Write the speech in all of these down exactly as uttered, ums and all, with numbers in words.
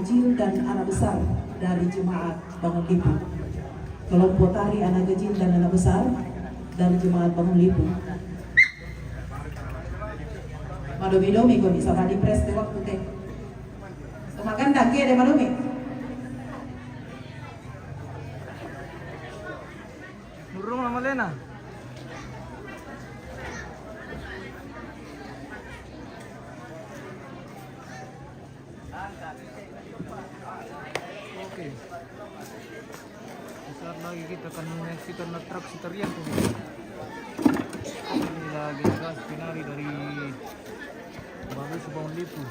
Kecil dan anak besar dari jemaat Bangun Lipu. Kelompok tari anak kecil dan anak besar dari jemaat Bangun Lipu. Madomi-domi ko bisa badi pres te waktu te. Kemakan dake de madomi. Murung lama lena. Oke. Sesaat lagi kita akan menyaksikan atraksi tarian, pemirsa. Ini lagi gas penari dari Bagus Bangun Lipu.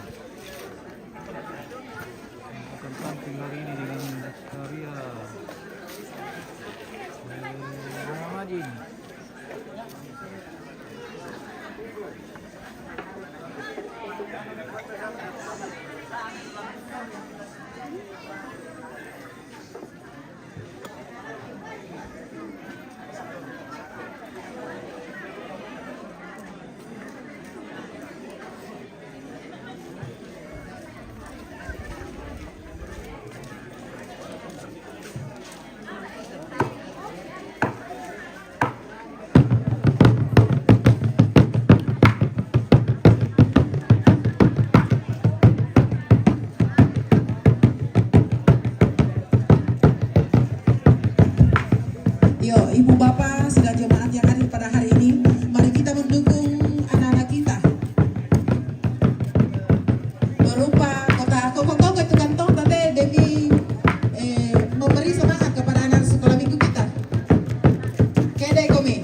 Akan tampil hari ini dengan karya, eh, Mama Majin. Yo, Ibu Bapak, sidang jemaat yang hadir pada hari ini, mari kita mendukung anak-anak kita. Berupa kota, koko-koko itu kantong tadi demi, eh, memberi semangat kepada anak sekolah minggu kita. Kede komi.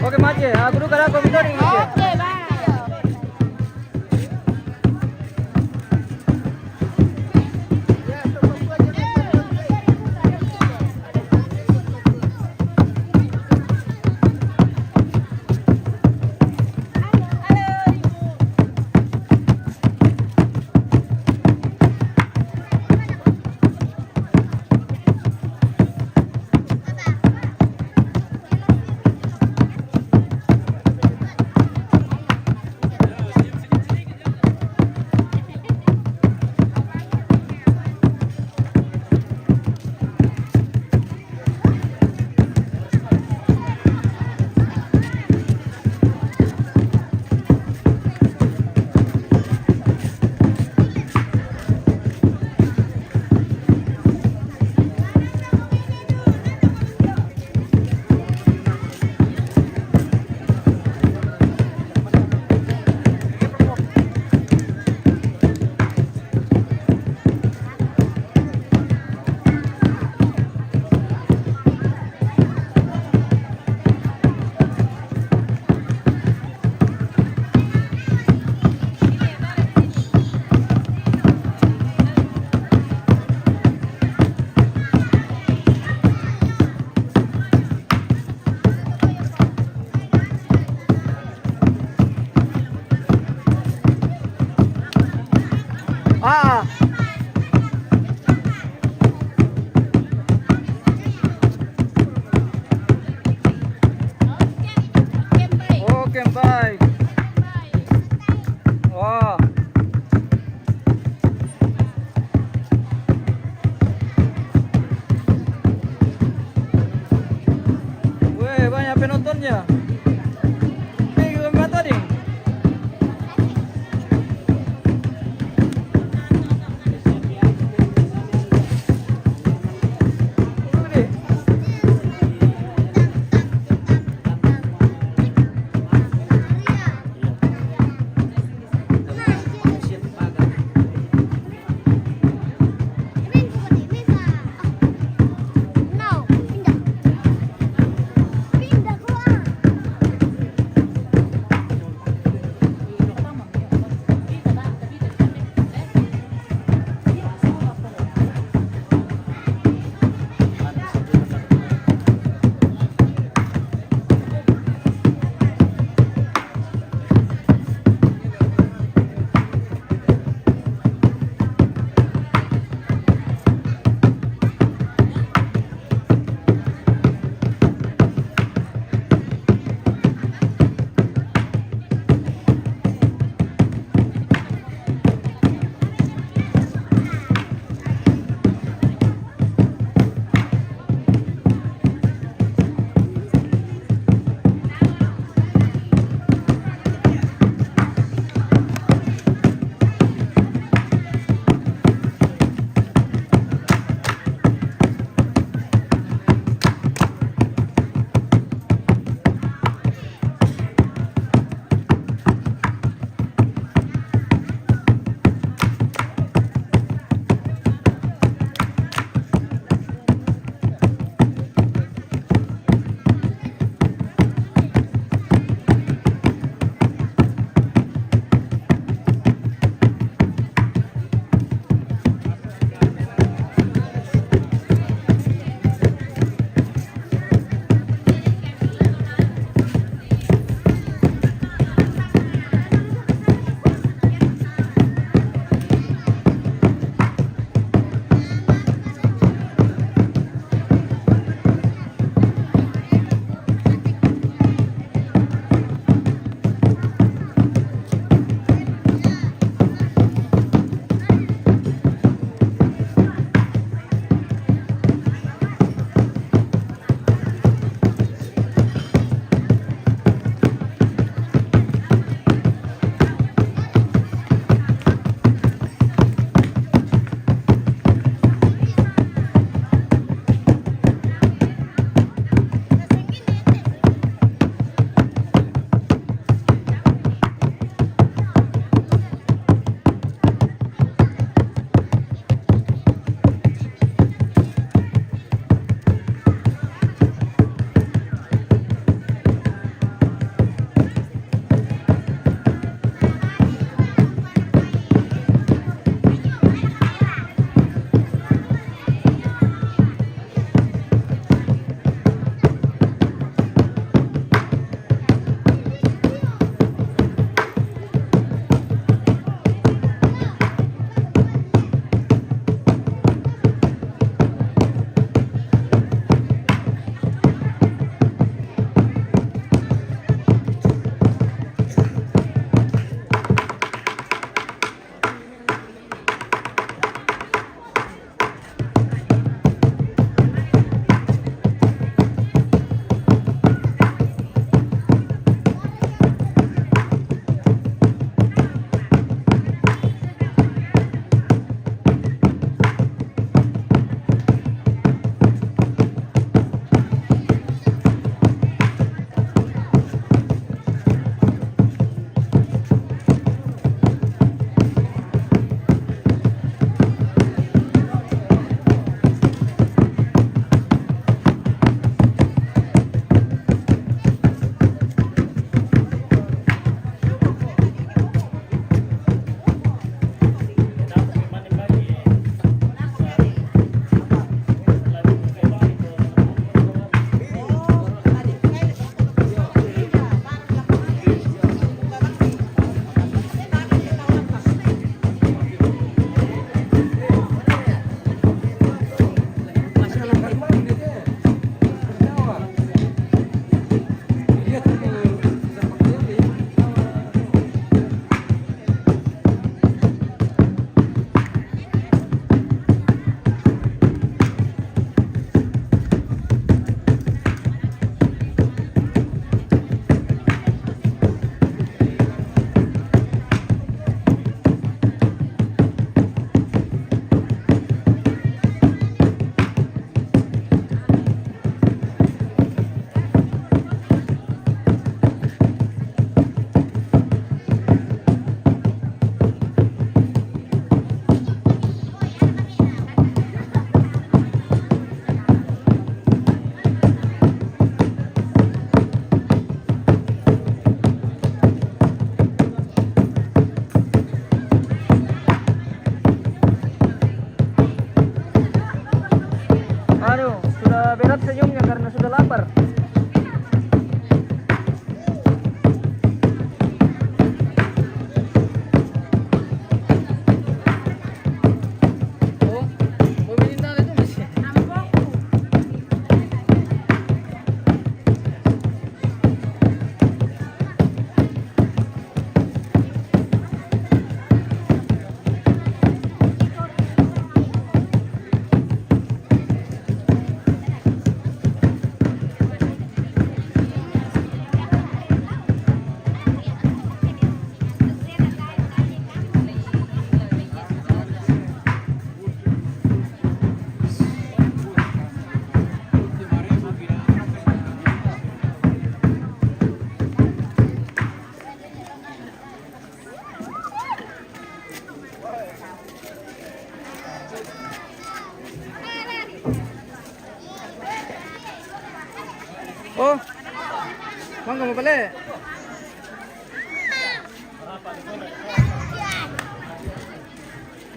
Oke, Mace, aku dulu kada komentarin, Mace. Oke, Bang.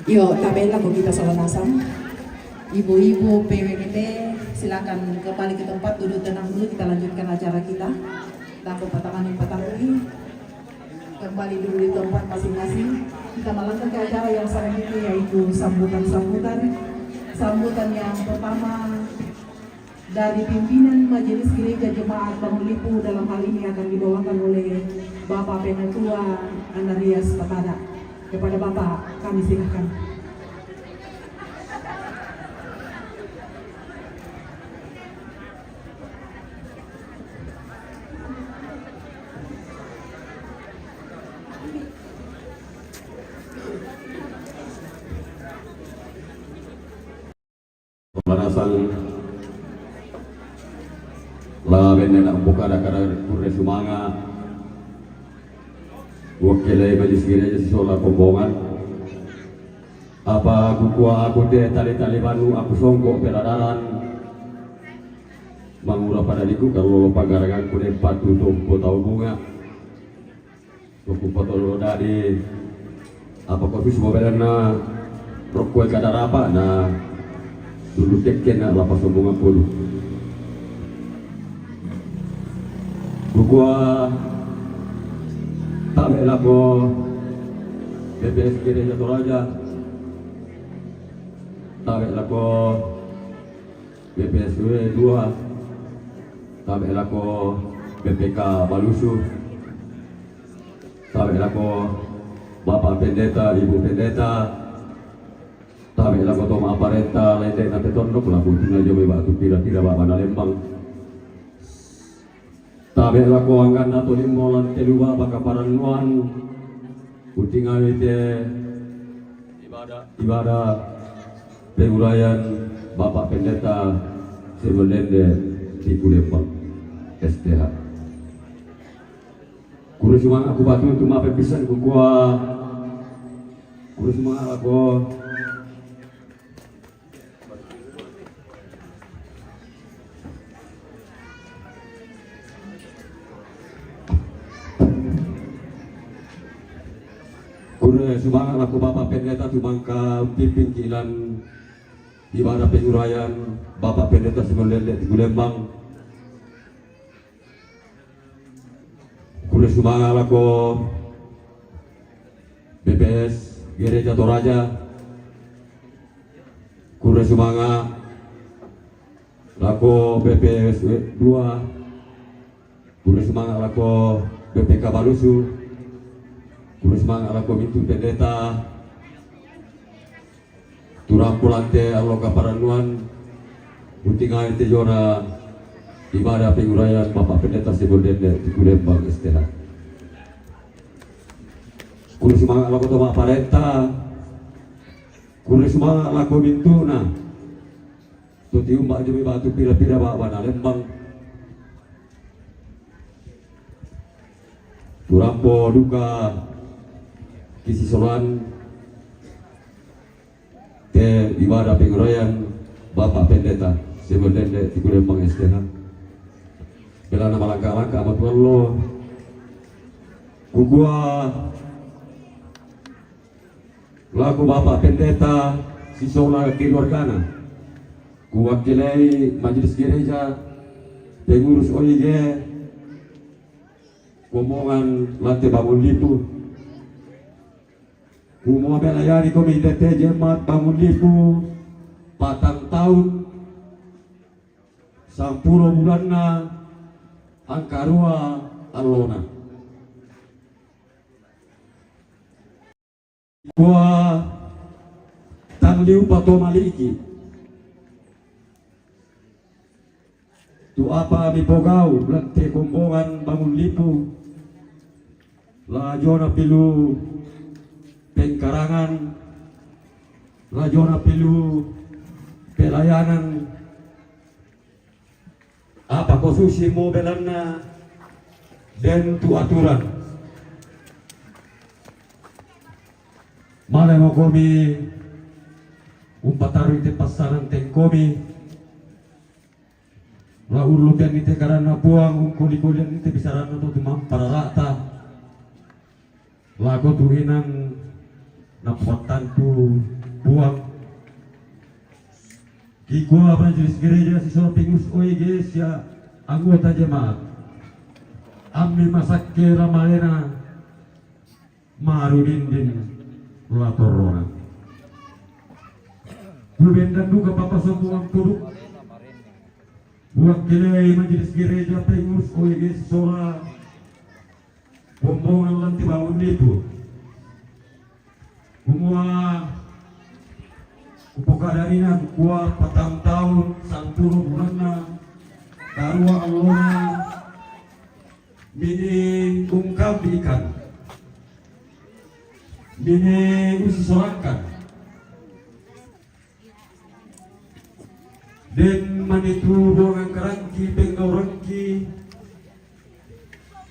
Iyo, tabe' lako kita sola nasang. Ibu-ibu P W G T, silakan kembali ke tempat, duduk tenang dulu, kita lanjutkan acara kita. Lako patangan yang patangan ini. Kembali dulu di tempat masing-masing. Kita melangkah ke acara yang selanjutnya, yaitu sambutan-sambutan. Sambutan yang pertama dari pimpinan Majelis Gereja Jemaat Bangun Lipu, dalam hal ini akan dibawakan oleh Bapak Penatua Anarias Patada. Kepada Bapak, kami silakan. Pemanasan la benne na buka dakara kurre sumanga. Wakkele Majelis Gereja sisola Kombongan. Apa kukua aku te tali-tali manu aku songko peladaran. Mangura pada diku kalau pagaragan kude patu tongko tau bunga. Kuku potolo dadi apa ko susu mobelanna rokko e kadarapa na dulu tekken na lapa sombong aku. Kukua tabe' lako B P S Gereja Toraja, tabe' lako B P S W dua, tabe' lako B P K Balusu, tabe' lako Bapak Pendeta, Ibu Pendeta, tabe' lako to ma'aparenta lainna te tondok, lako tuna jomai batu pira-pira ba'bana lembang. Tabe' lako angganna to limmo lan te luba baka parannuan, utingawi te ibadah, ibadah pengurayan Bapak Pendeta Sebelende di Kulembang S T H. Kure sumanga aku batu untuk mape pisan kukua. Kure sumanga lako Kure sumanga lako Bapak Pendeta tu mangka pimpin kilan ibadah pengurayan Bapak Pendeta Simon Lende di Gulembang. Kure sumanga lako B P S Gereja Toraja. Kure sumanga lako B P S W dua. Kure sumanga lako B P K Balusu. Kure sumanga lako Mintu Pendeta. Turampo lante allo kaparannuan, utingai te jona ibadah pengurayan Bapak Pendeta Sibol Dende di Kulembang S T H. Kure sumanga lako to ma'aparenta, kure sumanga lako mintuna. To tiumba jumi batu pira-pira ba'bana lembang. Turampo duka kisisolan te ibadah pengurayan Bapak Pendeta Sebelende di Gulembang S T H. Belana malangka-langka amatuallo. Kukua lako Bapak Pendeta sisola keluargana. Kuwakilai Majelis Gereja, pengurus O I G, Kombongan lante Bangun Lipu. Kumua melayani komite te jemaat Bangun Lipu patang taun sampulo bulanna angkarua allona. Kua tang liu pato maliki. Tu apa mipogau lante Kombongan Bangun Lipu, lajona pilu pengkarangan, lajona pilu pelayanan, apa ko susi mo belanna den tu aturan. Male mo komi umpatarui te passanan tengkomi. La ullutean ni te kadanna Puang, ungkoli-kolian ni te bisaranna to tumamparara'ta lako tu inang napattantu Puang. Kikua majelis gereja sisola pengurus O I G sia anggota jemaat. Ammi masakke la malena marudindin la torrona. Kubendan duka papa sombong ampuru. Kuwakkelei majelis gereja pengurus O I G sisola kombongan lan te bangun nitu. Kumua kupokadanina kukua patang taun sampulo bulanna karua allona mini ungkambi ikan. Mini usisorangkan. Den manitu ruangan karangki, penggaurangki,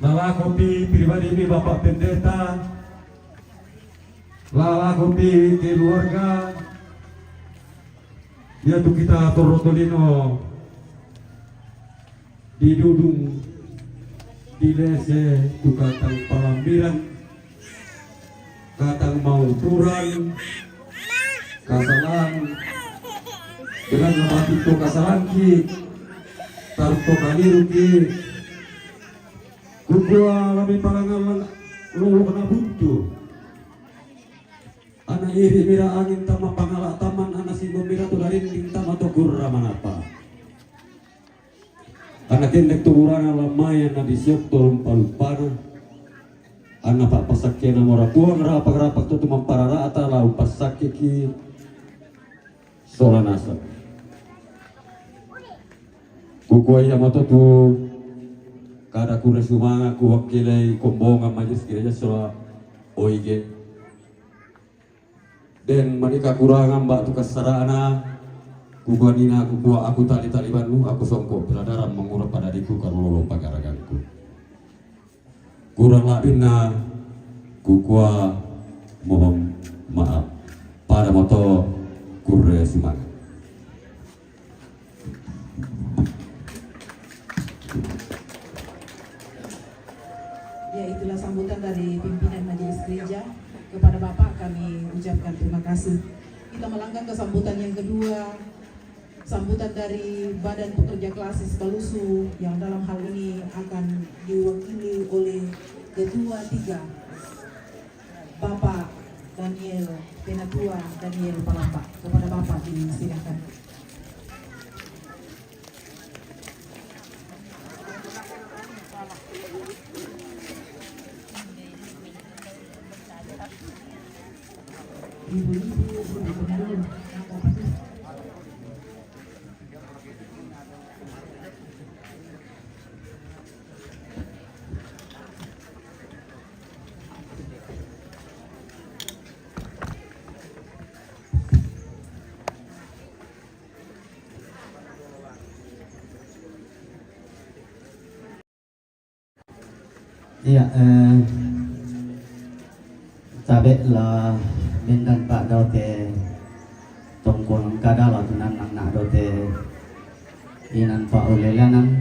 lalakopi pribadimi Bapak Pendeta, lalakopi keluarga, iatu kita torro tolino didudung, dilese tu katang palambiran, katang mauturan, kasalan, dengan mati tu kasalanki, tarto kaliruki, kukua lami palangalan lolo kena buntu. Anak iri mira angin tama pangala taman, anak simbong mira tu darinding tama tokurra manapa. Ana kennekto burana lammaya na disiok tolong paluppana. Ana pappasakkena mora Puang, rapak-rapak to tumamparara'ta la umpassakkeki sola naseng. Kukua iya mato tu kada kure sumanga kuwakkelai kombongan majelis gereja sola O I G. Den mani kakurangan ba'tu kassara'na, kubanina kukua aku tali-talibannu, aku songko peladaran mangura padadiku karololo pagaragangku. Kurang labinna kukua mohon maaf. Pada moto kurre sumanga. Ya, itulah sambutan dari pimpinan Majelis Gereja. Kepada Bapak kami ucapkan terima kasih. Kita melangkah ke sambutan yang kedua. Sambutan dari Badan Pekerja Klasis Balusu yang dalam hal ini akan diwakili oleh Ketua tiga, Bapak Daniel, Penatua Daniel Palamba. Kepada Bapak disilakan. Iya, eh, tabe' la bendan pa'dao te tongkonan kada la tunannang na dao te inan pa'ulelenan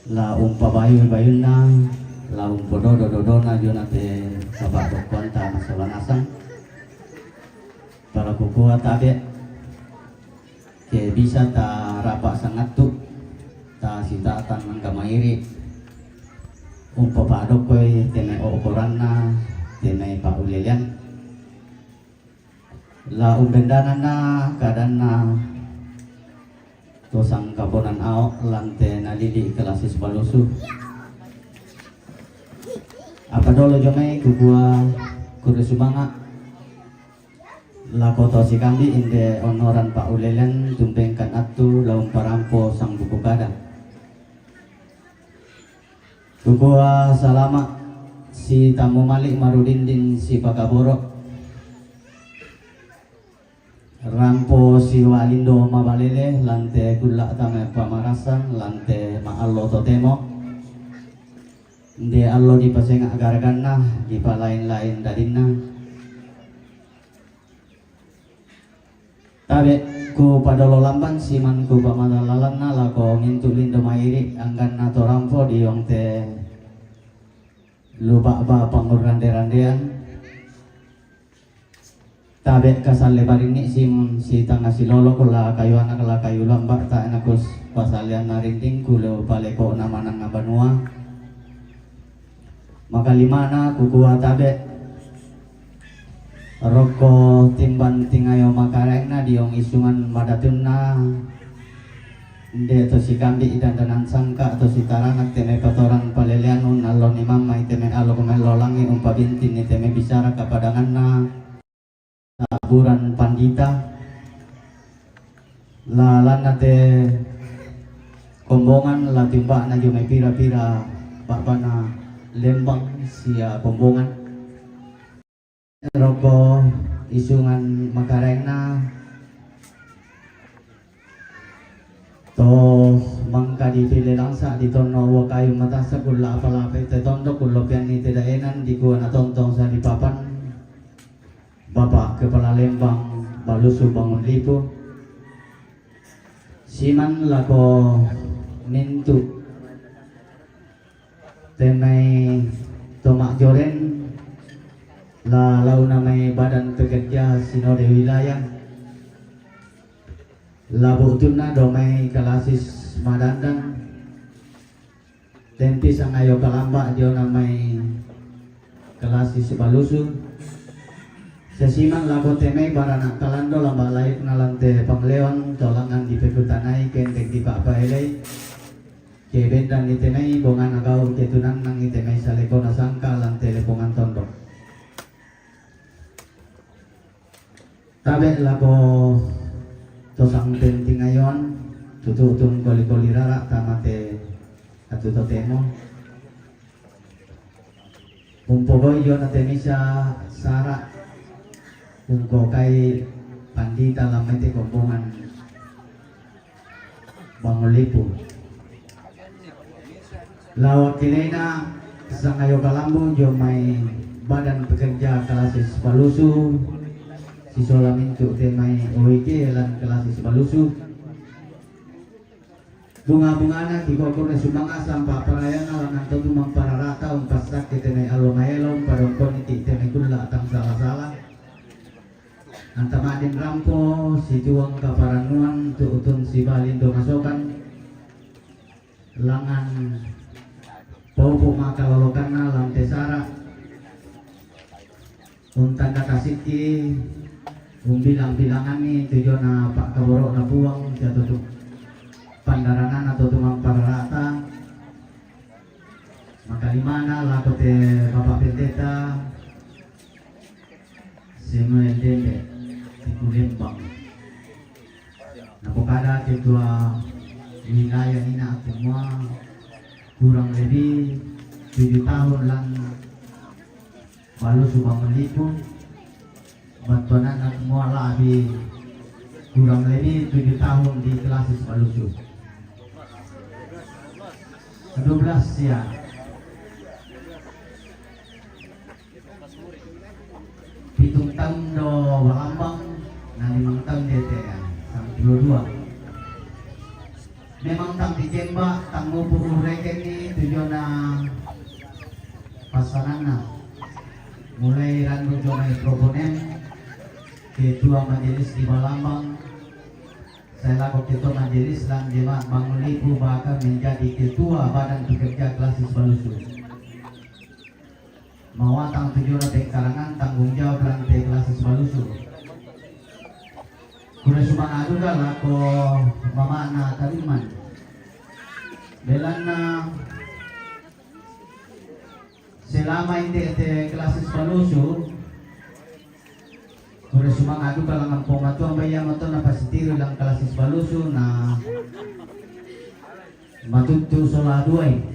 la umpabayu-bayunna la umpododo-dodona jona te kapa'dokkoanta masola nasang. Pala kukua tabe' ke bisa ta rapa' sangattu, ta sita'tang angka mairi' umpapa'dokkoi te mai okoranna te mai pa'ulelean. La umbendananna kadanna to sangkaponan ao' lan te nalili' Klasis Balusu. Apa dolo jomai kukua kurre sumanga' lako to sikambi inde onoran pa'ulelean tumbengkan attu la umparampo sangbuku kada. Kukua salama' sitammu mali' marudindin sipakaboro'. Rampo siwalindo mabalele lan te kulla' tama pamarasang lan te ma'allo totemo. Nde allo dipasenga' garaganna, dipalain-lain dadinna. Tabe' Ku padolo lamban siman ku pamata lalanna lako mintu' lindo mairi' angganna to rampo diong te luba'ba pangurrande-randean. Tabe' kasalle barinni' siman sitanga siloloko la kayu anak la kayu lamba' tae' nakus pasalianna rinding kulo paleko'na manangnga banua. Makalimana kukua tabe' rokko timban tingayo makaraenna diong isungan madatunna, inde to sikambi' dandanan sangka' to sitaranak te mai patorang paleleannu nalloni mammai te mai alok mellolangi umpabintinni te mai bicara kapadanganna. Taburan pandita, lalanna te kombongan la timba'na jomai pira-pira ba'bana lembang sia kombongan. Rokko isungan makaraenna to mangka dipile langsa' ditonno uwa kayu matassa kulla apa-lapai te tondok kullopianni te daenan dikua natontong saripapan. Bapak Kepala Lembang Balusu Bangun Lipu, siman lako mintu' te mai to ma'joren la launa mai Badan Pekerja Sinode Wilayah, la bu'tunna do mai kalasis madandang, tempi sangayo kalamba' diona mai kalasis Balusu. Sesiman lako te mai barana' kalando lamba' laitna lan te pangleon to langngan dipekutanai kendek dipa'paelei. Ke bendanni te mai bongana gau' ke tunannangi te mai salekona sangka lan te lepongan tondok. Tabe' lako to sangpentingayoan, tutu'tun koli-koli rara' tama te atu totemo. Umpogau'i diona te misa sara', ungkokai pandita lan mai te kombongan Bangun Lipu. La wakkilena sangayo kalambu dio mai Badan Pekerja Kalasis Balusu, sisola mintu' te mai O I K lan Kalasis Balusu. Bunga-bungana kikokone sumanga' sampa' parayana langan to tumang pararata umpassakke te mai allo maelo umpadongkoniki te mai kulla' tang sala-sala. Anta ma'din rampo situang kaparannuan tu'tun sibalindo masokan langan poupu' makalolokanna lan te sara'. Untanda kasikki umbilang-bilanganni tu diona pa'kaboro'na Puang sia to tu pandaranana to tumampararata. Makalimana lako te Bapak Pendeta Samuel Dende di Kulembang. Napokada ketua wilayah ina kumua kurang lebih tujuh tahun lan Balusu Bangun Lipu, battuananna kumua la'bi kurang lebih tujuh tahun di Kalasis Balusu. Dua belas ya. Pitung taun do balambang, na limang taun di T A, sampulo dua. Memang tang dikemba, tang mupu urreken ni tu diona passananna. Mulai rannu diona proponen, ketua majelis di Balambang, sae lako ketua majelis lan jemaat Bangun Lipu, bahkan menjadi ketua Badan Pekerja Kalasis Balusu. Mawatang tu diona pekkarangan tanggung jawab lan te Kalasis Balusu. Kure sumanga' duka lako mama'na Kariman. Belanna selama inde te Kalasis Balusu, kure sumanga' duka langan Puang Matua, mbai iamoto napasitiru lan Kalasis Balusu na matuttu sola duai.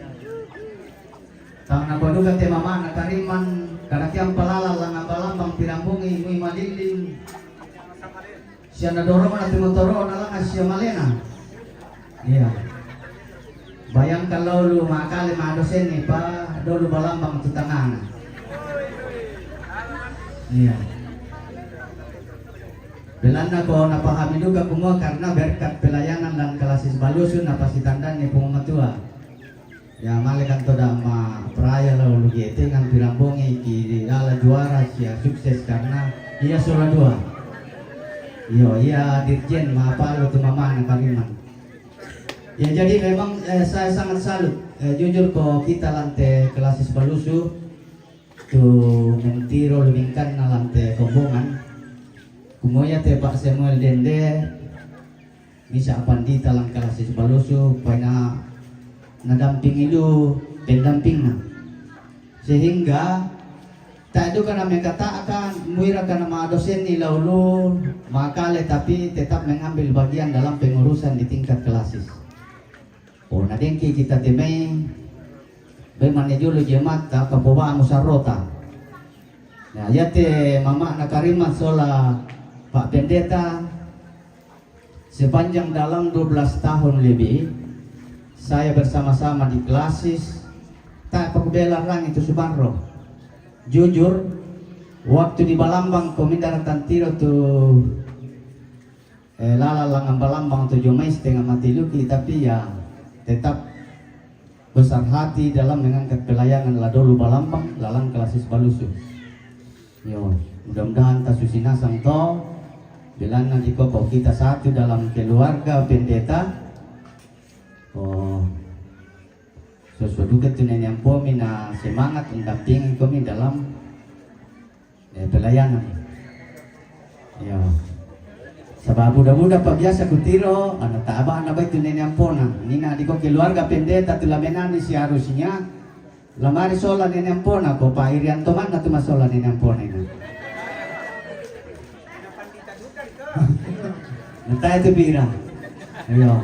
Tang napaduka te mama'na Kariman, kadakeang palala langan Balambang pirambungi mui malilling. Sia nadorongna tu motoro'na langan sia malena. Iya. Bayangkan laulu makale madosenni pa dolu Balambang tu tangana. Iya. Belanna ko napahami duka kumua karena berkat pelayanan lan Klasis Balusu napasitandani Puang Matua. Ya, male kan toda ma praya lao lugiete ngan pirambongi ki lala juara sia sukses karena ia sola dua. Iyo, ia dirjen ma palu tu mamana kariman. Ya, jadi memang, eh, saya sangat salut, eh, jujur ko kita lante Klasis Balusu tu mentiro lumingkanna lante kombongan. Kumua ia te Pak Samuel Dende, misa pandita lan Klasis Balusu, paina nadampingi lu pendampingna. Sehingga tae duka na mengkatakan, muira kana madosenni laulu makale, tapi tetap mengambil bagian dalam pengurusan di tingkat klasis. Oh, na dengki kita temai, be mane julu jemaat ta kapoba musarota. Nah, ia te mama na karima sola Pak Pendeta, sepanjang dalam dua belas tahun lebih, saya bersama-sama di klasis, tak pekubela rangi tu subarro. Jujur, waktu di Balambang kominda ratantiro tu, eh, lala langan Balambang tu jomai setengah mati luki, tapi ya tetap besar hati dalam mengangkat pelayanan la dolu Balambang, lalang Klasis Balusu. Yo, mudah-mudahan tasusinasang to, belanna di koko kita satu dalam keluarga pendeta. Oh, sesuai duka tu nene ampomi na semangat mendampingi komi dalam, eh, pelayanan. Ya. Sebab buda-buda pa biasa kutiro, ana taba ana baik tu nene ampona. Nina di ko keluarga pendeta tu lamenani si harusnya lamari sola nene ampona, ko pa Irianto mana tu masola nene ampona ini. Entah itu pira. Ayo.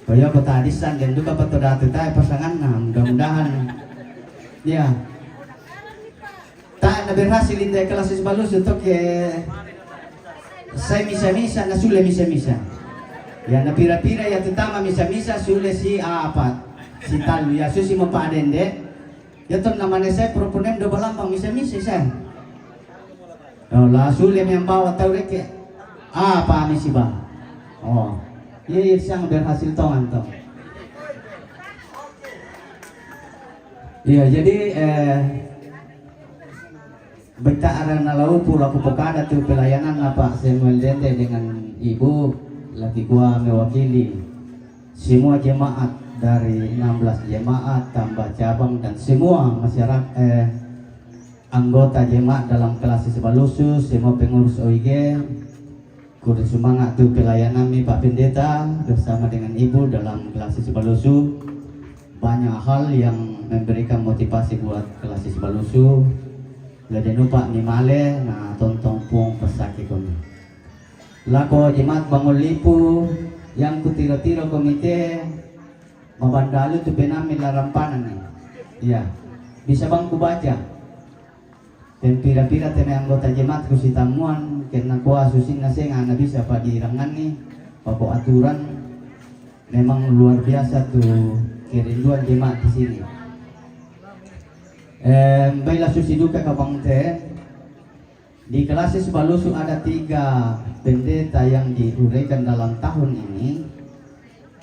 Koyo ko tadisan dan duka pa to datu tae pasanganna, mudah-mudahan. Ya. Tae na berhasil inda Klasis Balusu to ke sai misa-misa na sule misa-misa. Ya na pira-pira ya tutama misa-misa sule si apa si talu ya susi mo pa dende. Ya to na mane sai proponen do Balambang misa-misa sai. Oh, la sule membawa tau reke. Apa misi ba? Oh. Iya, iya, siang berhasil tongan to. Iya, jadi, eh, beta arana laupu laku pokada tu pelayanan Pak Samuel Dende dengan Ibu laki gua mewakili semua jemaat dari enam belas jemaat tambah cabang dan semua masyarakat, eh, anggota jemaat dalam Klasis Balusu, semua pengurus O I G, kurang semangat tu pelayanan mi Pak Pendeta bersama dengan Ibu dalam Klasis Balusu. Banyak hal yang memberikan motivasi buat Klasis Balusu. Lede nupa mi male na tontong pung pesaki koni. Lako jemaat Bangun Lipu yang kutiro-tiro komite mabandalu tu penami larampanan ni. Iya, bisa bang kubaca. Dan pira-pira tene anggota jemaat kusitamuan, kena kuah susin naseng ana bisa pa dirangani, pako aturan, memang luar biasa tu kerinduan jemaat di sini. Em, baiklah susi duka kabang te, di Klasis Balusu ada tiga pendeta yang diuraikan dalam tahun ini.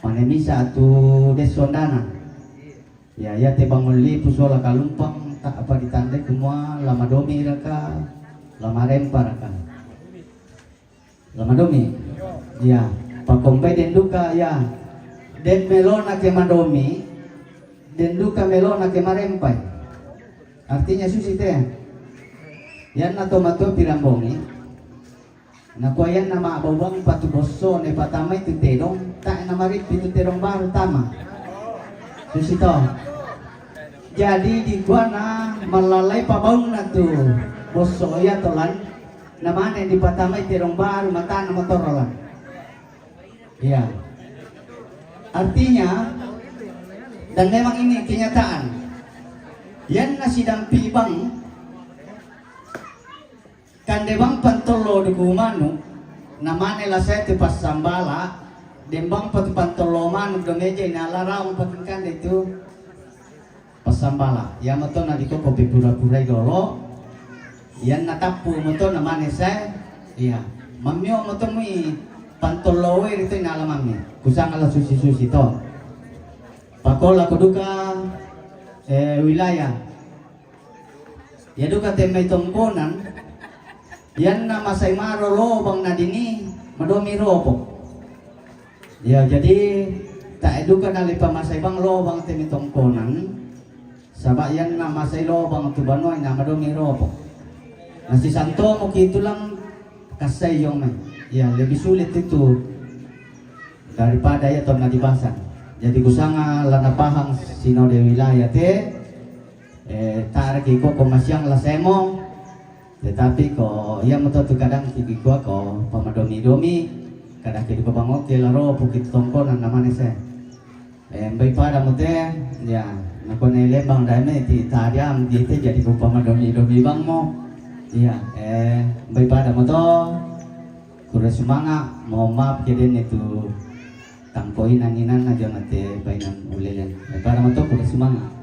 Mane misa tu desondana. Ya, ya te Bangun Lipu sola Kalumpang, tak apa ditandai kumua lama domi raka, lama rempa raka. Lama domi. Ya, pakombai denduka ya. Den melona ke madomi, denduka melona ke marempai. Artinya susi te. Yanna tomato pirambongi. Nakua yanna ma'bau bang patu bosso ne patamai tu tedong, tak na maripi tu tedong baru tama. Susi to. Jadi di gua na malalai pabaunna tu bosso ya tolan, namane dipatamai tedong baru matana motorolan. Iya. Artinya, dan memang ini kenyataan. Yanna sidampi bang, kande bang pantollo duku manu, namane lasai tu passambala, dembang patu pantollo manu do meja ina laraung patu kande tu. Passambala, iya moto na dikoko pepura-purai dolo, iya na tappu moto na mane sae, iya. Mammio mo temui pantollo we rito inala mammi. Kusang ala susi-susi to. Pakola ko duka, eh, wilayah. Iya duka te mai tongkonan, iyanna masai maro lobang nadini, madomi ropo. Iya, jadi tae duka nalipa masai bang lobang te mai tongkonan, saba iyanna masai lobang tu banua na madomi ropo. Nasisantomo ki tulang kasai yong mai. Iya, lebih sulit itu daripada iya tonna di Basan. Jadi kusanga lana pahang sinode wilayah te, eh, taraki ko ko masiang la semo, tetapi ko iya moto tu kadang ki kua ko pamadomi-domi, kadang ki duka bangoke laro puki tongkonan namane se. Eh, mbai pada mo te, ya, nakone lembang dame ti tadiam di te jadi ko pamadomi-domi bang mo. Iya, eh, mbai pada mo to, kura sumanga, mohon maaf ke dene tu tangko inan-inan aja mate bainan ulelen. Mbai pada mo to kura sumanga.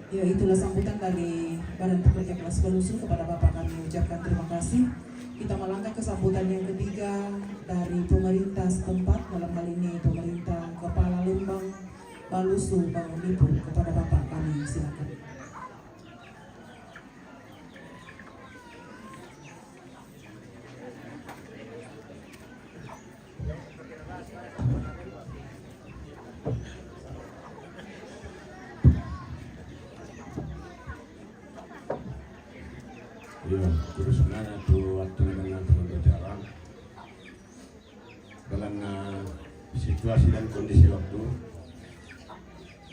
Ya, itulah sambutan dari Badan Pekerja Kelas Balusu kepada Bapak, kami ucapkan terima kasih. Kita melangkah ke sambutan yang ketiga dari pemerintah setempat, dalam hal ini pemerintah Kepala Lembang Balusu Bangun Lipu, kepada Bapak kami silakan. Iya, terus mana tu waktu dengan pengajaran dalam, eh, situasi dan kondisi waktu.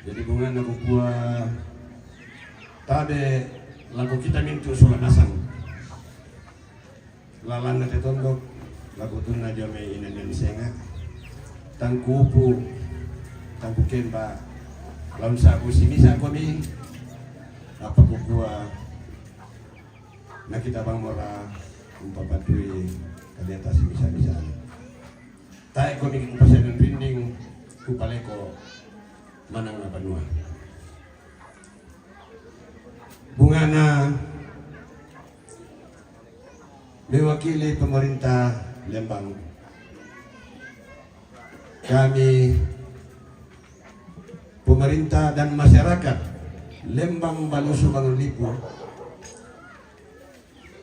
Jadi bungana kukua tabe lako kita mintu sola nasang. Lalanna te tondok, lako tunna jome ina nani senga. Tangkupu, tangku kemba, laun sabu simisa komi, apa kukua, na kita bang mora, umpapatui, kadeta simisa-misa. Tae komi umpasanan rinding, kupaleko, manang na banua. Bungana mewakili pemerintah Lembang. Kami pemerintah dan masyarakat Lembang Balusu Bangun Lipu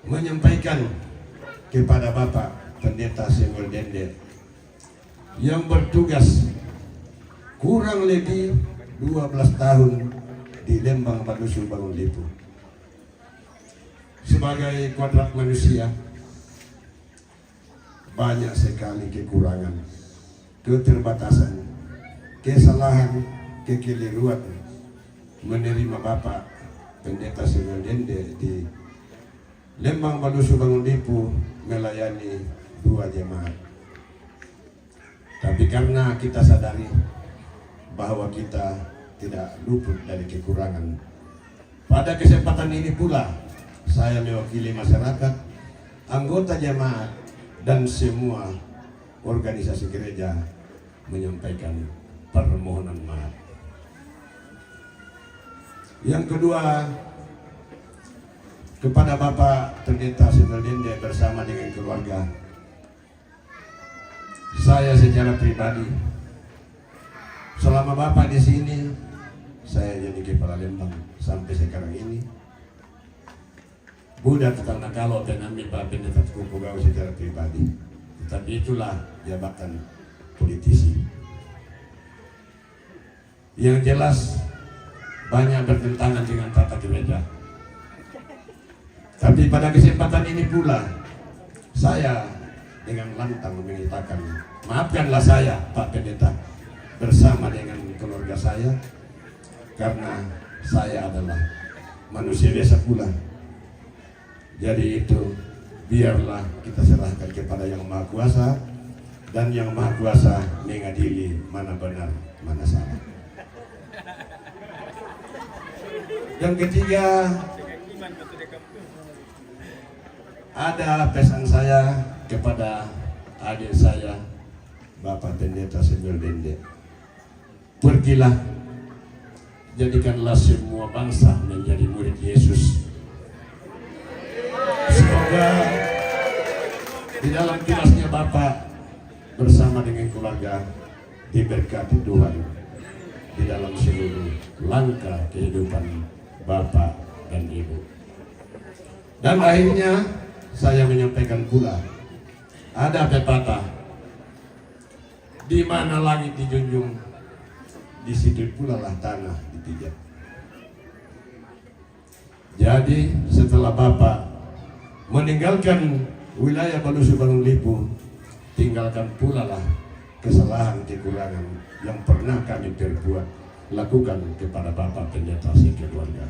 menyampaikan kepada Bapak Pendeta Samuel Dende yang bertugas kurang lebih dua belas tahun di Lembang Balusu Bangun Lipu. Sebagai kuadrat manusia, banyak sekali kekurangan, keterbatasan, kesalahan, kekeliruan menerima Bapak Pendeta Samuel Dende di Lembang Balusu Bangun Lipu melayani dua jemaat. Tapi karena kita sadari bahwa kita tidak luput dari kekurangan, pada kesempatan ini pula saya mewakili masyarakat, anggota jemaat, dan semua organisasi gereja menyampaikan permohonan maaf. Yang kedua, kepada Bapak Pendeta Samuel Dende bersama dengan keluarga, saya secara pribadi, selama Bapak di sini, saya jadi kepala Lembang sampai sekarang ini. Budak tetangga kalau dan ami Pak Pendeta Kuku Gawa secara pribadi. Tetapi itulah jabatan politisi. Yang jelas, banyak bertentangan dengan tata gereja. Tapi pada kesempatan ini pula, saya dengan lantang menyatakan, maafkanlah saya, Pak Pendeta, bersama dengan keluarga saya, karena saya adalah manusia biasa pula. Jadi itu, biarlah kita serahkan kepada Yang Maha Kuasa, dan Yang Maha Kuasa mengadili mana benar, mana salah. Yang ketiga, ada pesan saya kepada adik saya, Bapak Pendeta Samuel Dende. Pergilah, jadikanlah semua bangsa menjadi murid Yesus. Semoga di dalam tugasnya Bapak bersama dengan keluarga diberkati Tuhan di dalam seluruh langkah kehidupan Bapak dan Ibu. Dan akhirnya saya menyampaikan pula, ada pepatah, di mana langit dijunjung, di situ pula lah tanah dipijak. Jadi setelah Bapak meninggalkan wilayah Balusu Balong Lipu, tinggalkan pula lah kesalahan kekurangan yang pernah kami perbuat lakukan kepada Bapak Pendeta sekeluarga.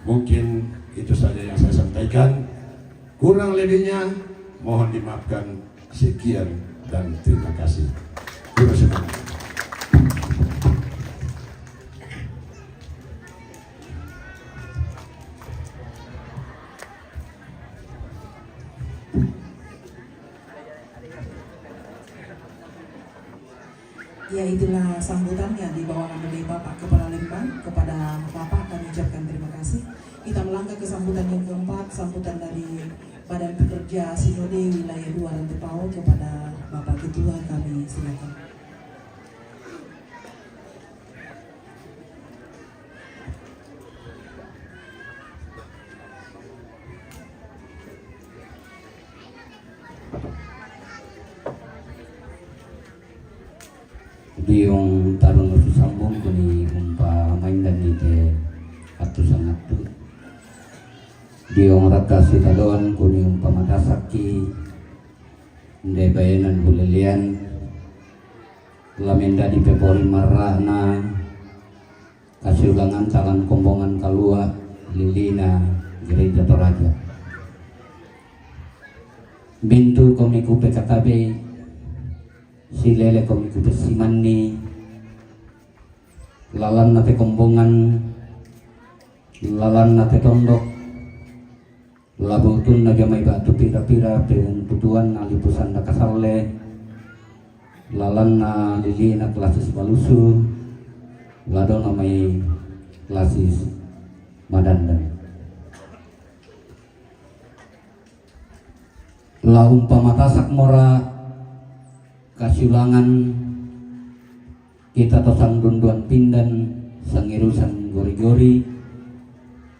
Mungkin itu saja yang saya sampaikan. Kurang lebihnya mohon dimaafkan. Sekian dan terima kasih. Terus semangat. Ya, itulah sambutan yang dibawakan oleh Bapak Kepala Lembang. Kepada Bapak kami ucapkan terima kasih. Kita melangkah ke sambutan yang keempat, sambutan dari Badan Pekerja Sinode Wilayah dua Rantepao. Kepada Bapak Ketua kami silakan. Diong tarun susambung kuni umpa maindan ni te atu sangattu. Diong raka sitadoan kuni umpa matasakki. Ndai baenan bulelean. Lamendadi pepori marrana. Kasiulangan talan kombongan kalua lilina Gereja Toraja. Mintu komiku pekatabe silele komiku pesimanni lalanna te kombongan lalanna te tondok. Labutunna jamai batu pira-pira pemputuanna lipu sanda kasalle lalanna lilina klasis balusu ladona mai klasis madandan. La umpamatasak mora kasiulangan kita tosang dunduan pindan sangirusan gori-gori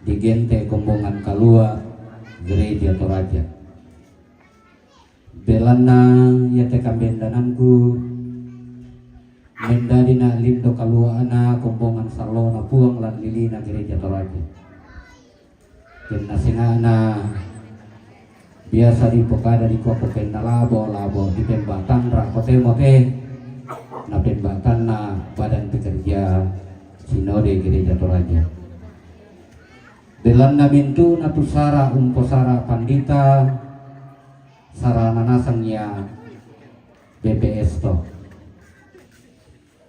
di gente kombongan kalua Gereja Toraja. Belanna yate kambendananku mendadina lindo kaluana kombongan sallona Puang lan lilina Gereja Toraja. Penna sengana biasa dipokada dikua ko penna labo labo di pembatanra kote mote na pembatanna badan pekerja Sinode Gereja Toraja. Belanna mintu na tu sara umposara pandita sarana nasang ya B P S to.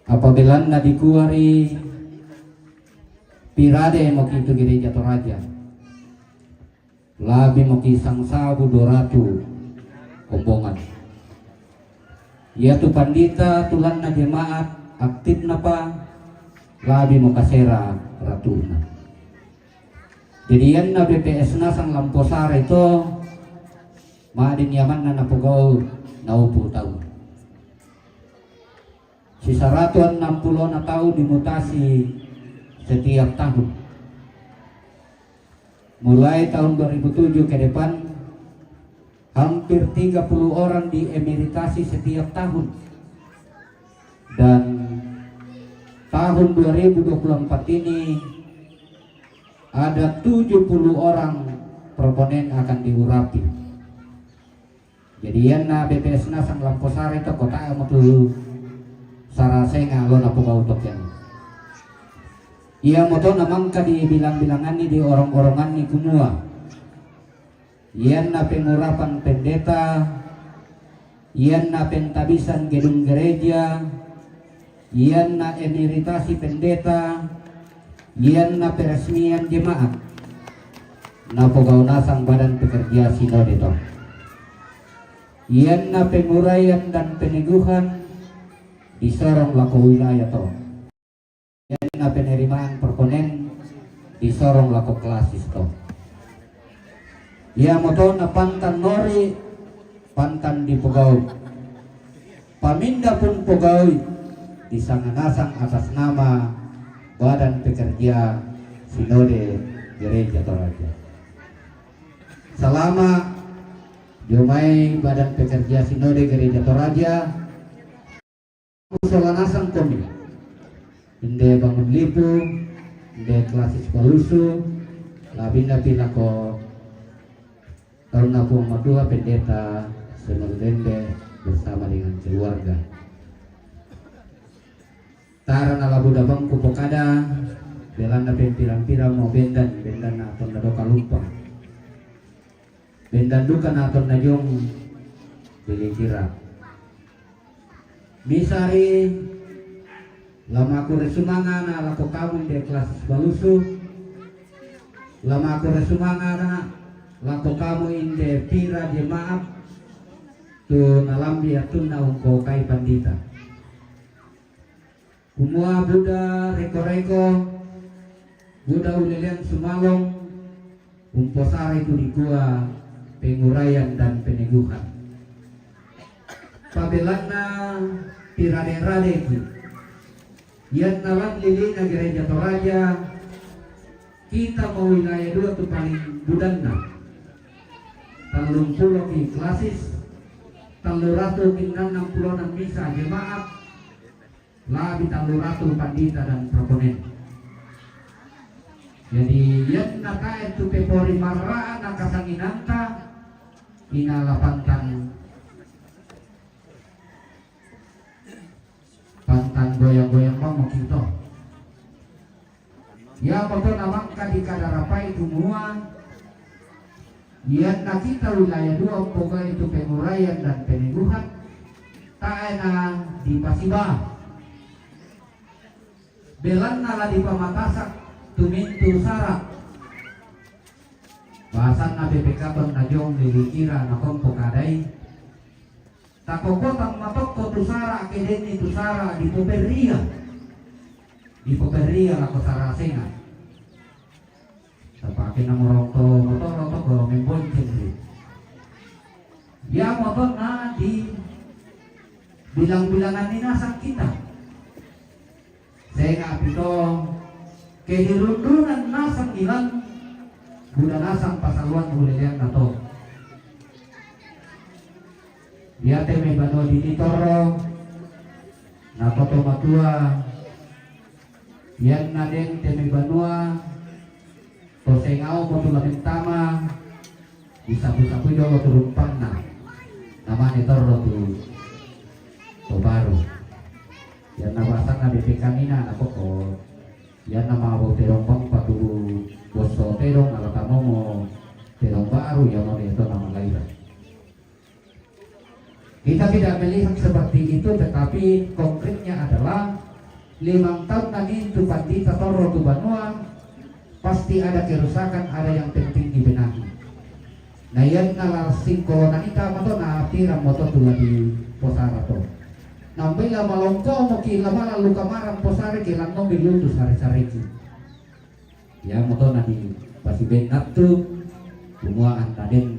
Apa belanna dikuari pirade moki tu Gereja Toraja. Labi moki sangsabu doratu kombongan. Yatu pandita tulanna jemaat aktif napa labi mokasera ratuna. Jadi yanna B P S nasang lamposara itu madin yamanna napogau naupu tau. Sisaratuan enam puluh tau dimutasi setiap tahun. Mulai tahun dua ribu tujuh ke depan hampir tiga puluh orang diemeritasi setiap tahun. Dan tahun dua ribu dua puluh empat ini ada tujuh puluh orang proponen akan diurapi. Jadi yanna B P S nasang lamposara to kota motu sarasenga lo napogau token. Ia moto namangka dibilang-bilanganni di orang-oranganni kumua. Ianna pengurapan pendeta, ianna pentabisan gedung gereja, ianna emeritasi pendeta, ianna peresmian jemaat. Napogau nasang badan pekerja sinode to. Iyanna penguraian dan peneguhan disorong lako wilayah to. Iyanna penerimaan proponen disorong lako klasis to. Iyamoto na pantan nori, pantan dipogau. Paminda pun pogau i, disanganasang atas nama Badan Pekerja Sinode Gereja Toraja. Salama jo mai Badan Pekerja Sinode Gereja Toraja, sola nasang komi. Inde Bangun Lipu, inde Klasis Balusu, labinna pi lako taunna Puang Matua Pendeta Samuel Lembe bersama dengan keluarga. Tae na la buda bang kupokada, belanna pempirang-pirang mo bendan, bendanna tonna doka lumpang. Bendan duka na tonna jong Lili Kira. Misari, la makure sumangana lako kamu inde Klasis Balusu, la makure sumangana lako kamu inde pira jemaat, tu nalambi attunna ungkokai pandita. Kumua buda reko-reko, buda ulelean sumalong, umposarai tu dikua penguraian dan peneguhan. Pabelanna pirade-radeki. Iyanna lan lilina Gereja Toraja, kita mo wilayah dua tu paling budanna. Tallumpulo ki klasis, tallu ratu kinnannang pulonan misa jemaat, labi tallu ratu pandita dan proponen. Jadi, iyanna tae tu pepori marra'na kasanginanta, inala pantang, pantang goyang-goyang mamo kito. Iyamoto na mangka dikadarapai kumua, iyanna kita wilayah dua umpogai tu penguraian dan peneguhan, tae na dipasiba. Belanna la dipamatasak tu mintu sara. Bahasanna P P K tonna jong Lili Kira na kompokadai. Takokotang matokko tu sara, ke denni tu sara dipoperria. Dipoperria lako sara senga. Tapake na morong to motoro to ko membonceng ri. Iyamoto na di bilang-bilangan ni nasang kita. Senga pito, ke dirundungan nasang ilan, buda nasang pasaluan uleleanna to. Iate mai banua dinitorro, na to to matua, iyanna den te mai banua, to sengao mo tu lamentama, disapu-sapui jolo tu rumpangna, namane torro tu, to baru. Iyanna bahasanna B P K nina, na poko, iyanna mabau tedong bang patudu bosso tedong, ala tamomo tedong baru, iyamone to nama laira. Kita tidak melihat seperti itu, tetapi konkretnya adalah limang tahun lagi tu pandita torro tu banua, pasti ada kerusakan, ada yang penting dibenahi. Na iyanna la singkolona ita mato na pira moto tu la diposara to. Nambai la malongko moki la mala luka marang posare ke lannomi lutu sare-sareki. Iyamoto na dipasibaen attu, kumua anna den,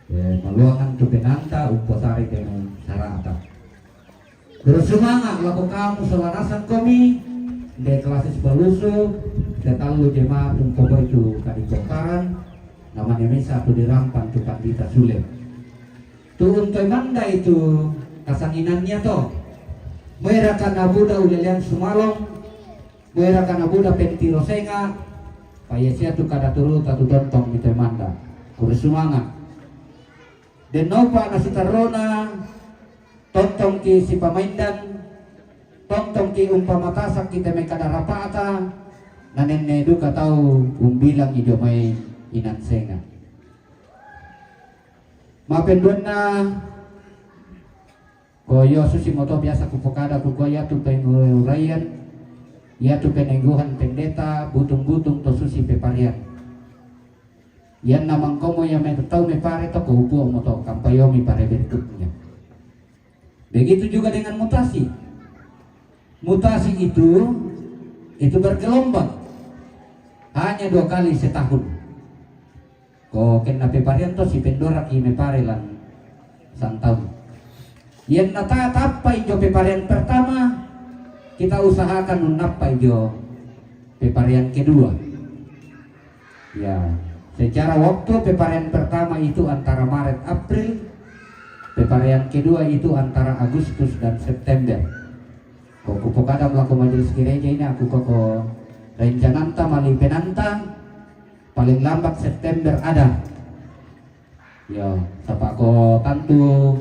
eh, maluangan tu penaanta umposare te mai sarata. Terus sumanga lako kamu sola nasang komi, inde Klasis Balusu, te tallu jemaat umpogau tu kadipongkaran, namane misa tu dirampang tu pandita Sule. Tu untoe mandai tu kasanginanna to. Moeraka na buda ulelean sumalong, moeraka na buda pentiro senga, paia sia tu kada turuta tu tontong mite manda. Kure sumanga. Dennopa na sitarrona, tontongki sipamaindan, tontongki umpamatasak kita mai kada rapata, na nenne duka tau umbilangi jo mai inan senga. Mapenduanna, ko iyo susi moto biasa kupokada kukua iatu penguraian, iatu peneguhan pendeta, butung-butung to susi peparian. Iyanna mangkomo iya mai tau mepare to, ko upuo mo to, kampayomi pare berikutnya. Begitu juga dengan mutasi. Mutasi itu, itu bergelombang. Hanya dua kali setahun. Ko kenna peparian to si pendoraki mepare lan santau. Iyanna ta tappa ijo peparian pertama, kita usahakan unnappa ijo peparian kedua. Ya, secara waktu peparian pertama itu antara Maret April, peparian kedua itu antara Agustus dan September. Ko kupokada lako majelis gereja ini, aku koko rencananta malipenanta paling lambat September ada. Ya, sapa ko tantu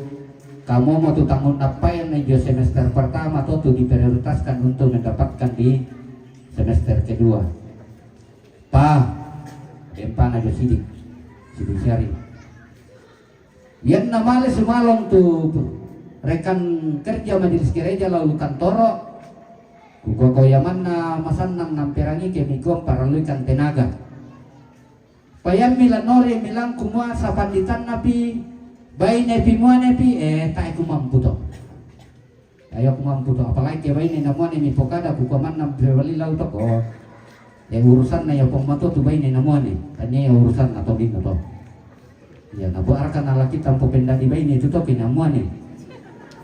kamu mau tu tahun apa yang jo semester pertama to tu diprioritaskan untuk mendapatkan di semester kedua. Pa, empana jo sidik, sidik syari. Iyanna male sumalong tu rekan kerja majelis gereja lao lu kantoro, kukoko yamanna masannang namperangi kemikuang paralluikan tenaga. Payammi lanori milang kumua sapanditanna pi, baine pi muane pi, eh, tae kumampu to. Ayo kumampu to, apalagi ke baine namuane mi pokada ku kamanna bewali lau to ko. Ya urusanna ya pong mato tu baine namuane, tanya ya urusanna to dino to. Ya nabuarkan ala kita mpo pendadi baine itu to kina muane.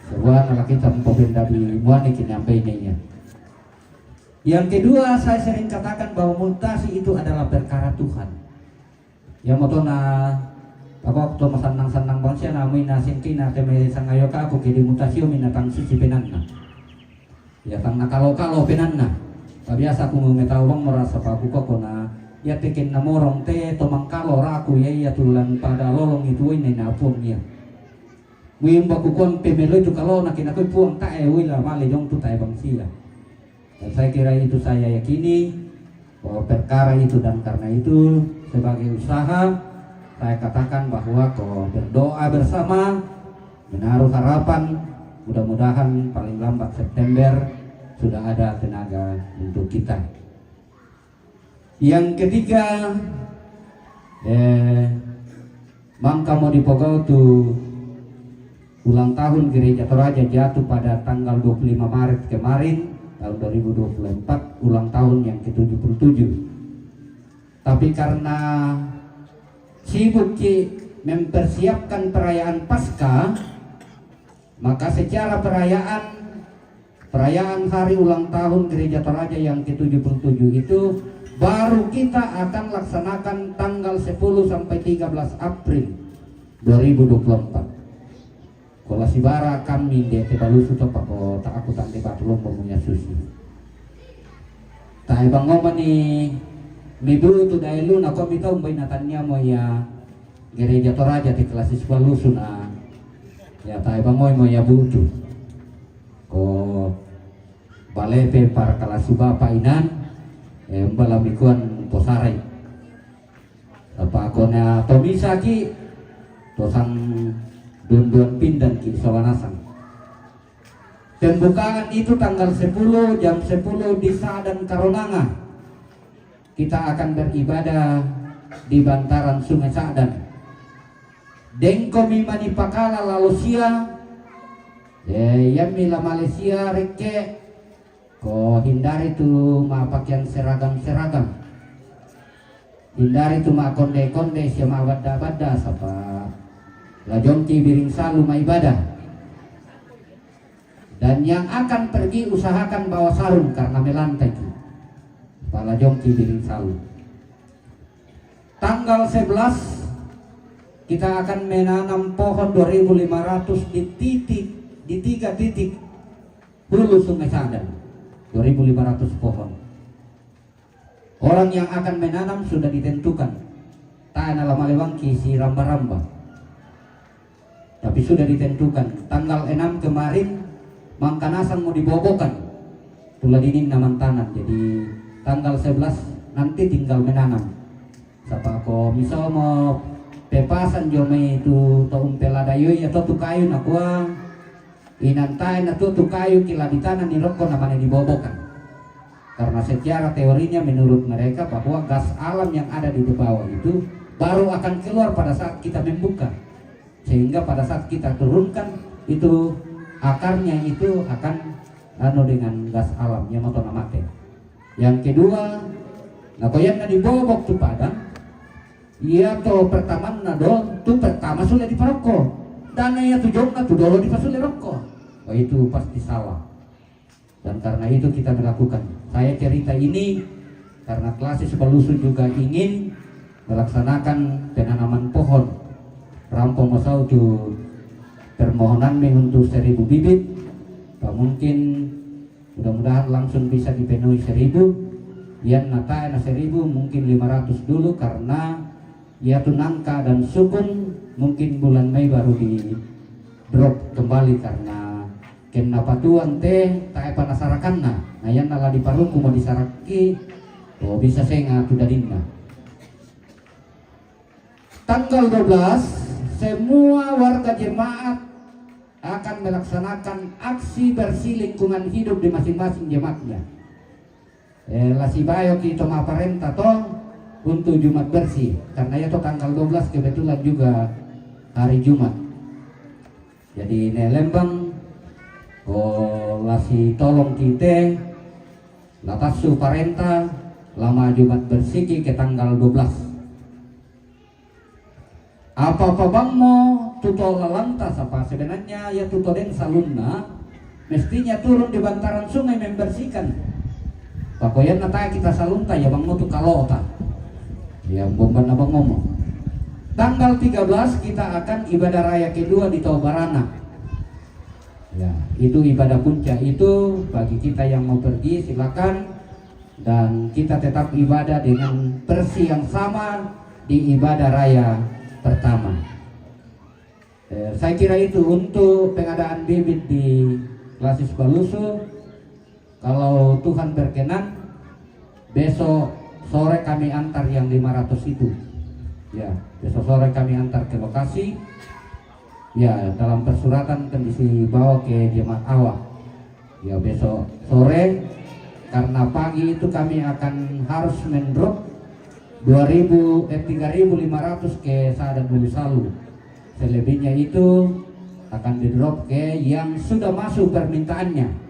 Sebuah ala kita mpo pendadi muane kina baine ya. Yang kedua, saya sering katakan bahwa mutasi itu adalah perkara Tuhan. Ya motona, apa waktu masannang-sannang bangsia namui nasingkina teme sangayo kaku kedi mutasi omi natang suci penanna. Ya tang nakalo-kalo penanna. Tabiasa ku metau bang merasa paku koko na, ya tekin namorong te tomang kalo raku ya iya tulan pada lolong itu ini napung ya. Muimba kukon pemelo itu kalau nakinakui puang tae wila male jong tu tae bangsia. Dan saya kira itu saya yakini bahwa perkara itu, dan karena itu sebagai usaha saya katakan bahwa ko berdoa bersama, menaruh harapan, mudah-mudahan paling lambat September sudah ada tenaga untuk kita. Yang ketiga, eh, mangka mau dipogau tu ulang tahun Gereja Toraja jatuh pada tanggal dua puluh lima Maret kemarin, tahun dua ribu dua puluh empat, ulang tahun yang ketujuh puluh tujuh. Tapi karena sibuk ki mempersiapkan perayaan Paskah, maka secara perayaan, perayaan hari ulang tahun Gereja Toraja yang ketujuh puluh tujuh itu baru kita akan laksanakan tanggal sepuluh sampai tiga belas April dua ribu dua puluh empat. Kola sibara kami de te balusu to pako ta aku tande batu lombo munya susi. Tae bangoma ni mibu tu dae lu na komi tau mbai natania mo ya Gereja Toraja ti klasis balusu na. Ya tae bangoi mo ya butu. Ko balepe para kalasu bapa inan, eh, mbala mikuan posarai. Apa kona tomisaki, tosang dunduan pindan ki solanasang. Pembukaan itu tanggal sepuluh, jam sepuluh di Sa'dan Karonanga. Kita akan beribadah di bantaran Sungai Sa'dan. Dengko mi mani pakala lalo sia, eh, yammi la Malaysia rekke, ko hindari tu ma pakaian seragam-seragam. Hindari tu ma konde-konde sia ma badda-badda sapa lajongki biring salu ma ibadah. Dan yang akan pergi usahakan bawa sarung karena melantai ki. Sapa lajongki biring salu. Tanggal sebelas kita akan menanam pohon dua ribu lima ratus di titik, di tiga titik hulu Sungai Sa'dan. Dua ribu lima ratus pohon. Orang yang akan menanam sudah ditentukan. Tae na la malewangki si ramba-ramba. Tapi sudah ditentukan. Tanggal enam kemarin, mangkanasang mau dibobokan. Tula dinin naman tanam. Jadi tanggal sebelas nanti tinggal menanam. Sapa ko miso mo pepasan jo mai tu to umpelada yoi atau tu kayu na kuang. Inantae na tu tu kayu kila di tanah ni rokko na mane dibobokan. Karena secara teorinya menurut mereka bahwa gas alam yang ada di bawah itu Baru akan keluar pada saat kita membuka, sehingga pada saat kita turunkan itu, akarnya itu akan anu dengan gas alam, ya, moto na mate. Yang kedua, na koyan na dibobok tu padang, iya to pertama na do, tu pertama sudah diparoko. Dana iya tu jong na tu dolo dipasule roko. Oh, itu pasti salah. Dan karena itu kita melakukan. Saya cerita ini karena Klasis Balusu juga ingin melaksanakan penanaman pohon. Rampo mosau tu permohonan mi untuk seribu bibit. Mungkin mudah-mudahan langsung bisa dipenuhi seribu. Yang nata na seribu, mungkin lima ratus dulu karena ya tu nangka dan sukun mungkin bulan Mei baru di drop kembali karena kena patuan te tae panasarakanna. Nah, yang nala diparuku mau disaraki, oh, bisa senga tu dadinna. Tanggal dua belas, semua warga jemaat akan melaksanakan aksi bersih lingkungan hidup di masing-masing jemaatnya. Eh, lasi bayo ki to ma parenta to untuk Jumat bersih, karena ya to tanggal dua belas kebetulan juga hari Jumat. Jadi ne lembang, oh, lasi tolong kite, latassu parenta, lama Jumat bersih ki ke tanggal dua belas. Apa-apa bangmo tuto lalanta sapa sebenarnya ya tuto den salunna, mestinya turun di bantaran sungai membersihkan. Pakoyan nata kita salunta ya bangmo tu kalota. Ya, bomban na bangomo. Tanggal tiga belas kita akan ibadah raya kedua di Tobarana. Ya, itu ibadah puncak itu bagi kita yang mau pergi silakan. Dan kita tetap ibadah dengan versi yang sama di ibadah raya pertama. Eh, saya kira itu untuk pengadaan bibit di Klasis Balusu. Kalau Tuhan berkenan, besok sore kami antar yang lima ratus itu. Ya, besok sore kami antar ke lokasi. Ya, dalam persuratan kondisi bawa ke jemaat awak. Ya, besok sore, karena pagi itu kami akan harus mendrop dua ribu, eh, tiga ribu lima ratus ke Sada Bulu Salu. Selebihnya itu akan didrop ke yang sudah masuk permintaannya.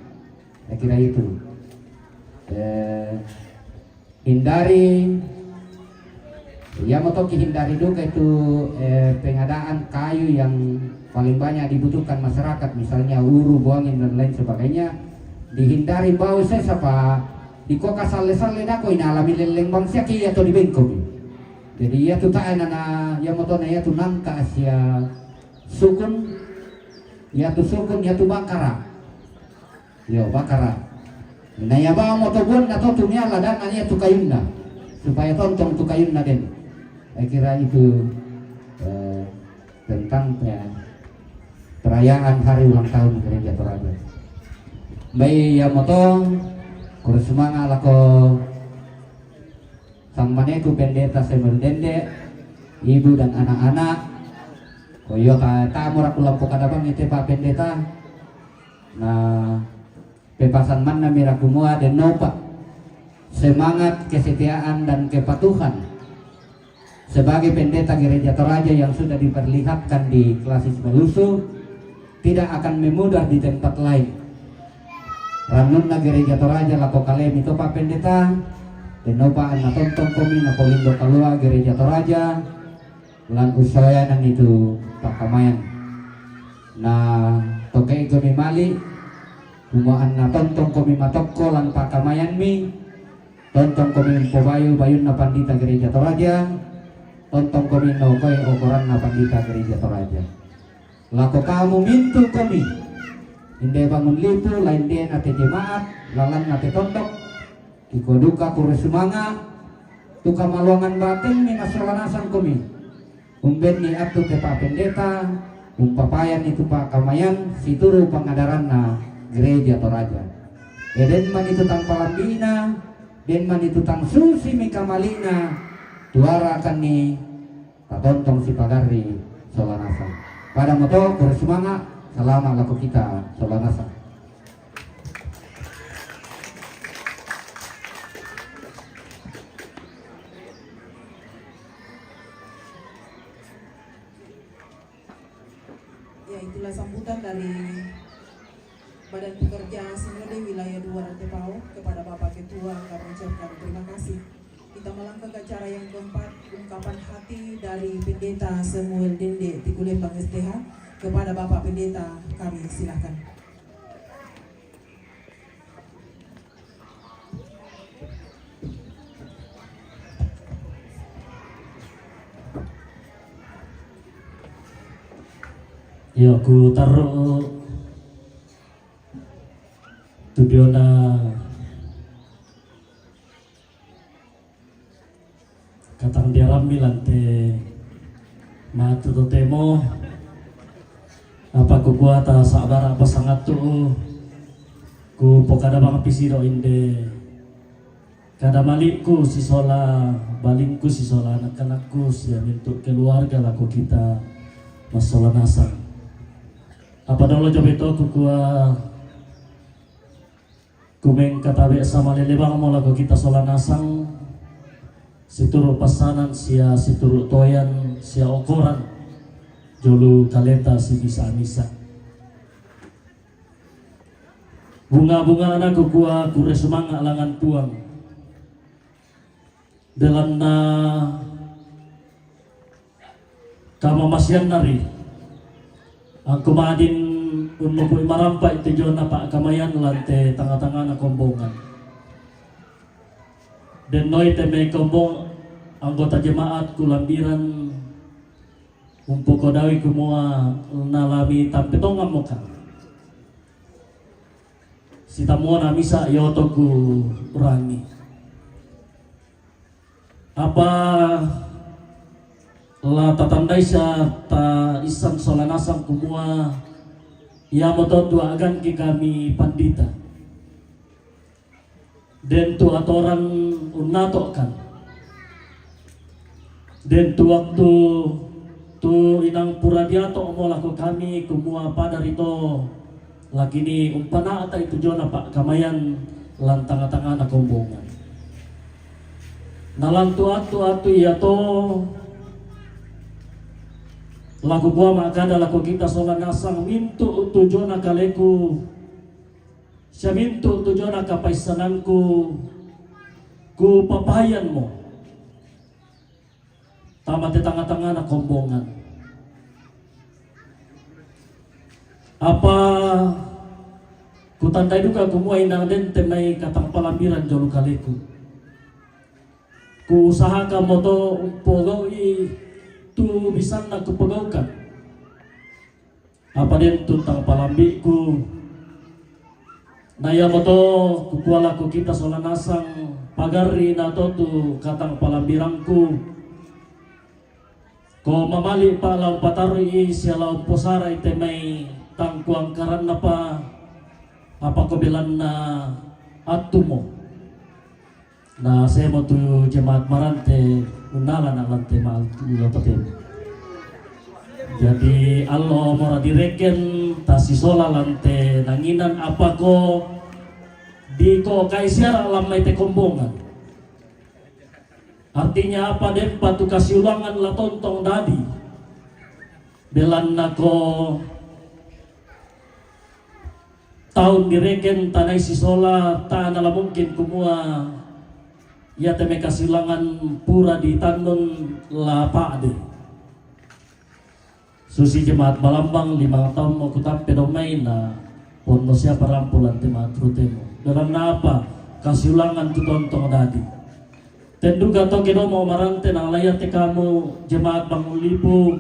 Saya kira itu. Eh, hindari, ya, motoki hindari juga itu, eh, pengadaan kayu yang paling banyak dibutuhkan masyarakat, misalnya uru, buangin, dan lain sebagainya. Dihindari bau sesa pa di koka sale-sale dako ina alami leleng bangsia ki atau di bengko mi. Jadi ya tu tae nana, ya motona ya tu nangka asia sukun, ya tu sukun, ya tu bakara. Yo, bakara. Na ya ba moto buan na to tu miala dan ania tu kayunna. Supaya tontong tu kayunna den. Saya kira itu, eh, tentang, ya, perayaan hari ulang tahun Gereja Toraja. Baik, ya moto, kurus semangat lako sang maneku pendeta Samuel Dende, ibu dan anak-anak. Koyo ta tamu raku lampu kadabang ite Pak Pendeta. Nah, pepasan manna mira kumua den nopa semangat, kesetiaan, dan kepatuhan sebagai pendeta Gereja Toraja yang sudah diperlihatkan di Klasis Balusu tidak akan memudar di tempat lain. Rannunna Gereja Toraja lako kalemi topa pendeta, den nopa anna tontong komi na polindo kalua Gereja Toraja, lan usoyanan itu pakamayan. Na tokei komi mali, kumo anna tontong komi matokko lan pakamayanmi, tontong komi umpobayu bayunna pandita Gereja Toraja, tontong komi nokoi okoranna pandita Gereja Toraja. Lako kamu mintu komi, inde bangun lipu, lain de nate jemaat, lalan nate tondok, iko duka kure sumanga, tu kamaluangan batin mi nasolanasang komi. Umben ni atu te pa pendeta, umpapayan itu pa kamayan, situru pangadaranna Gereja Toraja. Eden man itu tang palambina, den man itu tang susi mi kamalina, tuara akan ni tatontong sipagarri solanasa. Pada moto, kurus sumanga, salama lako kita solanasa. Itulah sambutan dari Badan Pekerja Sinode Wilayah dua Rantepao. Kepada Bapak Ketua, kami ucapkan terima kasih. Kita melangkah ke acara yang keempat, ungkapan hati dari Pendeta Samuel Dende Tikulembang S T H. Kepada Bapak Pendeta, kami silakan. Iyo, ku taru tu diona katang diarambi lan te matu totemo. Apa ku kuata sabara apa sangat tu ku pokada bang pisido inde. Kada malikku sisola, balingku sisola, anak-anakku sia mintu keluarga lako kita masola nasang. Apa dolo jobe to ku kua kumeng katabe sama lelebang mo lako kita sola nasang, situru pasanan sia, situru toyan sia okoran, jolu kaleta si misa-misa. Bunga-bunga anak kukua kure sumanga langan tuang. Dalam na kamamasian nari, angku madin unmukui marampa itu jona pa kamayan lante tanga-tanga na kombongan. Den noi teme kombong anggota jemaat kulambiran umpuko dawi kumua nalami tampe tonga moka. Sitamuona misa yoto ku rangi. Apa la tatandai sa ta isan sola nasang kumua ia moto tua agan ki kami pandita. Den tu atoran unnatokan. Den tu waktu tu inang pura diato mo lako kami kumua pada rito lakini umpanata itu jona pa kamayan lan tanga-tanga na kombongan. Nalan tu atu-atu ia to lako kua makada lako kita sola nasang mintu tu jona kaleku. Sia mintu tu jona kapaisananku ku papayan mo. Tama te tanga-tanga na kombongan. Apa kutandai duka kumua inang den te mai katang palambiran jolu kaleku. Ku usahakan moto umpogau i tu bisan na kupogaukan. Apa den tu tang palambiku. Na ia moto kukua lako kita sola nasang pagari na to tu katang palambirangku. Ko mamali pa lau patarui sia lau posara ite mai tang kuangkaran na pa apa ko belan na atumo. Na semo tu jemaat marante unala na lante mal lo paten. Jadi allo mora direken tasisola lante nanginan apako di ko kaisiara lamai te kombongan. Artinya apa dempa tu kasiulangan la tontong dadi. Belan nako taun direken tanai sisola tana la mungkin kumua ia teme kasilangan pura di tannun la pa'de. Susi jemaat balambang lima taun mo kutampe domai na ponno siapa rampulan tema trutemo. Dalam na apa kasiulangan tu tontong dadi. Tenduka toke domo marante nang layate kamu jemaat Bangun Lipu.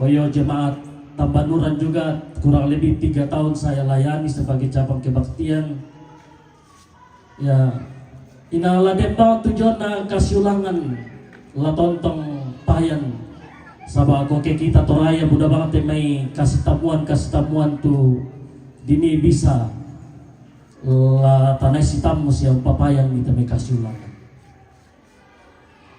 Koyo jemaat Tambanuran juga kurang lebih tiga tahun saya layani sebagai cabang kebaktian. Ya, ina la dembang tujona kasiulangan la tontong payan. Saba koke kita toraya buda bangte mai kasitamuan kasitamuan tu dini bisa la tanai sitammu siang papayan ita mai kasiulangan.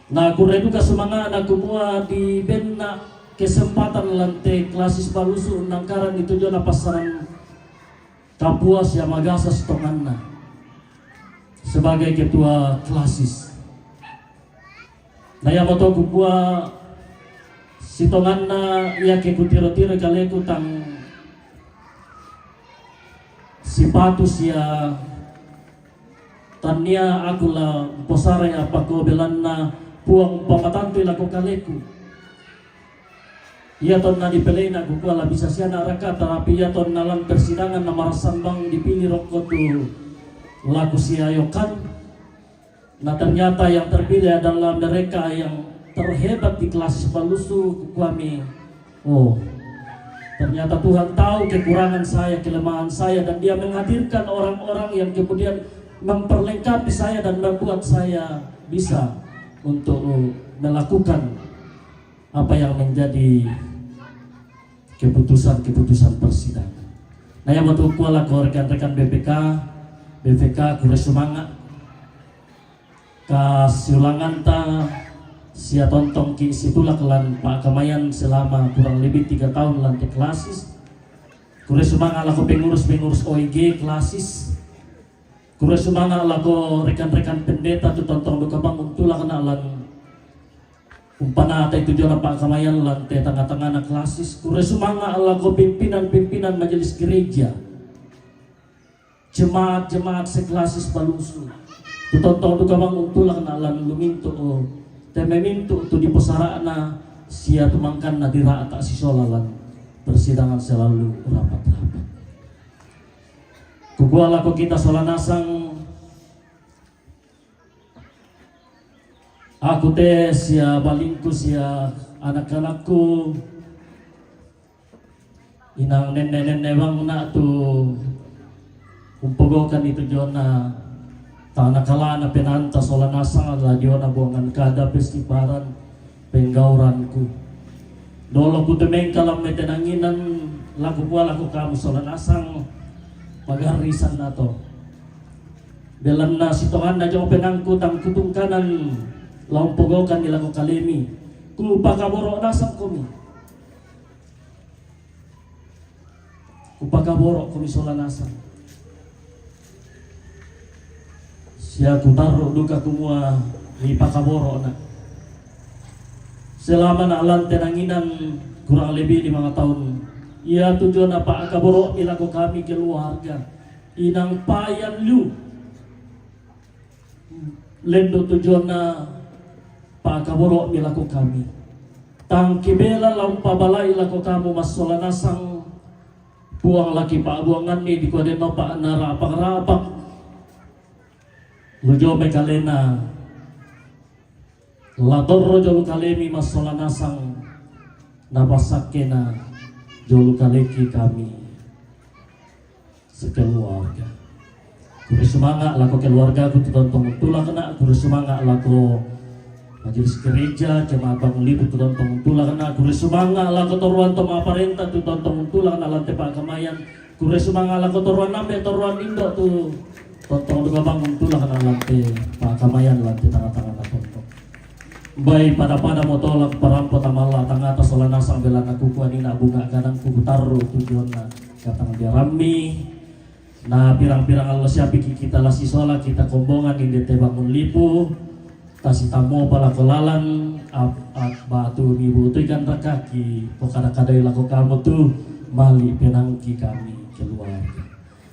Na kure duka sumanga'na kumua di benna kesempatan lante klasis balusu nangkaran itu jona pasaran kapua sia magasa sitonganna sebagai ketua klasis. Na ia moto kukua Sitonganna iake kutiro-tiro kaleku tang sipatu sia tannia aku la mposarai appako belanna Puang pamatantui lako kaleku. Ia tonna dipeleina kukua la bisa siana raka, tapi ia tonna lan persidangan na marasambang dipilih rokko tu laku siayokan. Nah, ternyata yang terpilih adalah mereka yang terhebat di kelas Balusu, kukuami. Oh, ternyata Tuhan tahu kekurangan saya, kelemahan saya, dan Dia menghadirkan orang-orang yang kemudian memperlengkapi saya dan membuat saya bisa untuk melakukan apa yang menjadi keputusan-keputusan persidangan. Nah, yang betul kuala ko rekan-rekan B P K, B P K, kure semangat. Kasiulanganta sia tontongki situlak lan pa'kamayan selama kurang lebih tiga tahun lan te klasis. Kure sumanga' lako pengurus-pengurus O I G klasis. Kure sumanga' lako rekan-rekan pendeta tu tontong duka bangun tulakna lan umpanatai tu jona pa'kamayan lan te tanga-tangana klasis. Kure sumanga' lako pimpinan-pimpinan majelis gereja. Jemaat-jemaat seklasis Balusu. Tu tontong duka bangun tulakna lan lumintu, o, te memintu tu diposara'na sia tumangkanna dira'ta sisola lan persidangan selalu rapat-rapat. Kukua lako kita sola nasang, aku te sia balingku sia anak-anakku, inang nenne-nenne bangna tu umpogokan itu jona tana kalana penanta sola nasang adalah jona buangan kada pestiparan penggauranku. Dolo ku temengkalam metenanginan laku pua laku kamu sola nasang pagarisan nato. Belanna sitonganna jong penangku tang kutungkanan la umpogokan ni lako kalemi. Ku pakaboro nasang komi. Ku pakaboro komi sola nasang. Sia ku tarru duka kumua ni pakaboro na. Selama na lan tenanginan kurang lebih lima tahun. Ia tu jona pakaboro mi lako kami keluarga. Inang payan lu. Lendo tu jona pakaboro mi lako kami. Tang kibela la umpabalai lako kamu massola nasang Puang laki pa'buanganni di kode nopa na rapak-rapak. Lu jomai kalena. La torro jolo kalemi massola nasang na passakkena jolo kaleki kami sekeluarga. Kure sumanga' lako keluargaku tu tontong untulakna, kure sumanga' lako majelis gereja, jemaat bangun lipu tu tontong untulakna, kure sumanga' lako toruan to ma'parenta tu tontong untulakna lan te pa'kamayan, kure sumanga' lako toruan ambe', toruan indo' tu tontong duka bangun tulakna lan te pa'kamayan lan te tanga-tangana tontong. Bai pada-pada mo tolak parampo tamalla tangata sola nasang belanna kukua nina bunga' ganangku kutarru tu jonna katang biarammi. Na pirang-pirang allo siapiki kita la sisola kita kombongan inde te bangun lipu. Tasitammopa lako lalan, ap-, ap-, batu mi butu ikan rakaki, pokada-kadai lako kamu tu, mali penangki kami keluarga.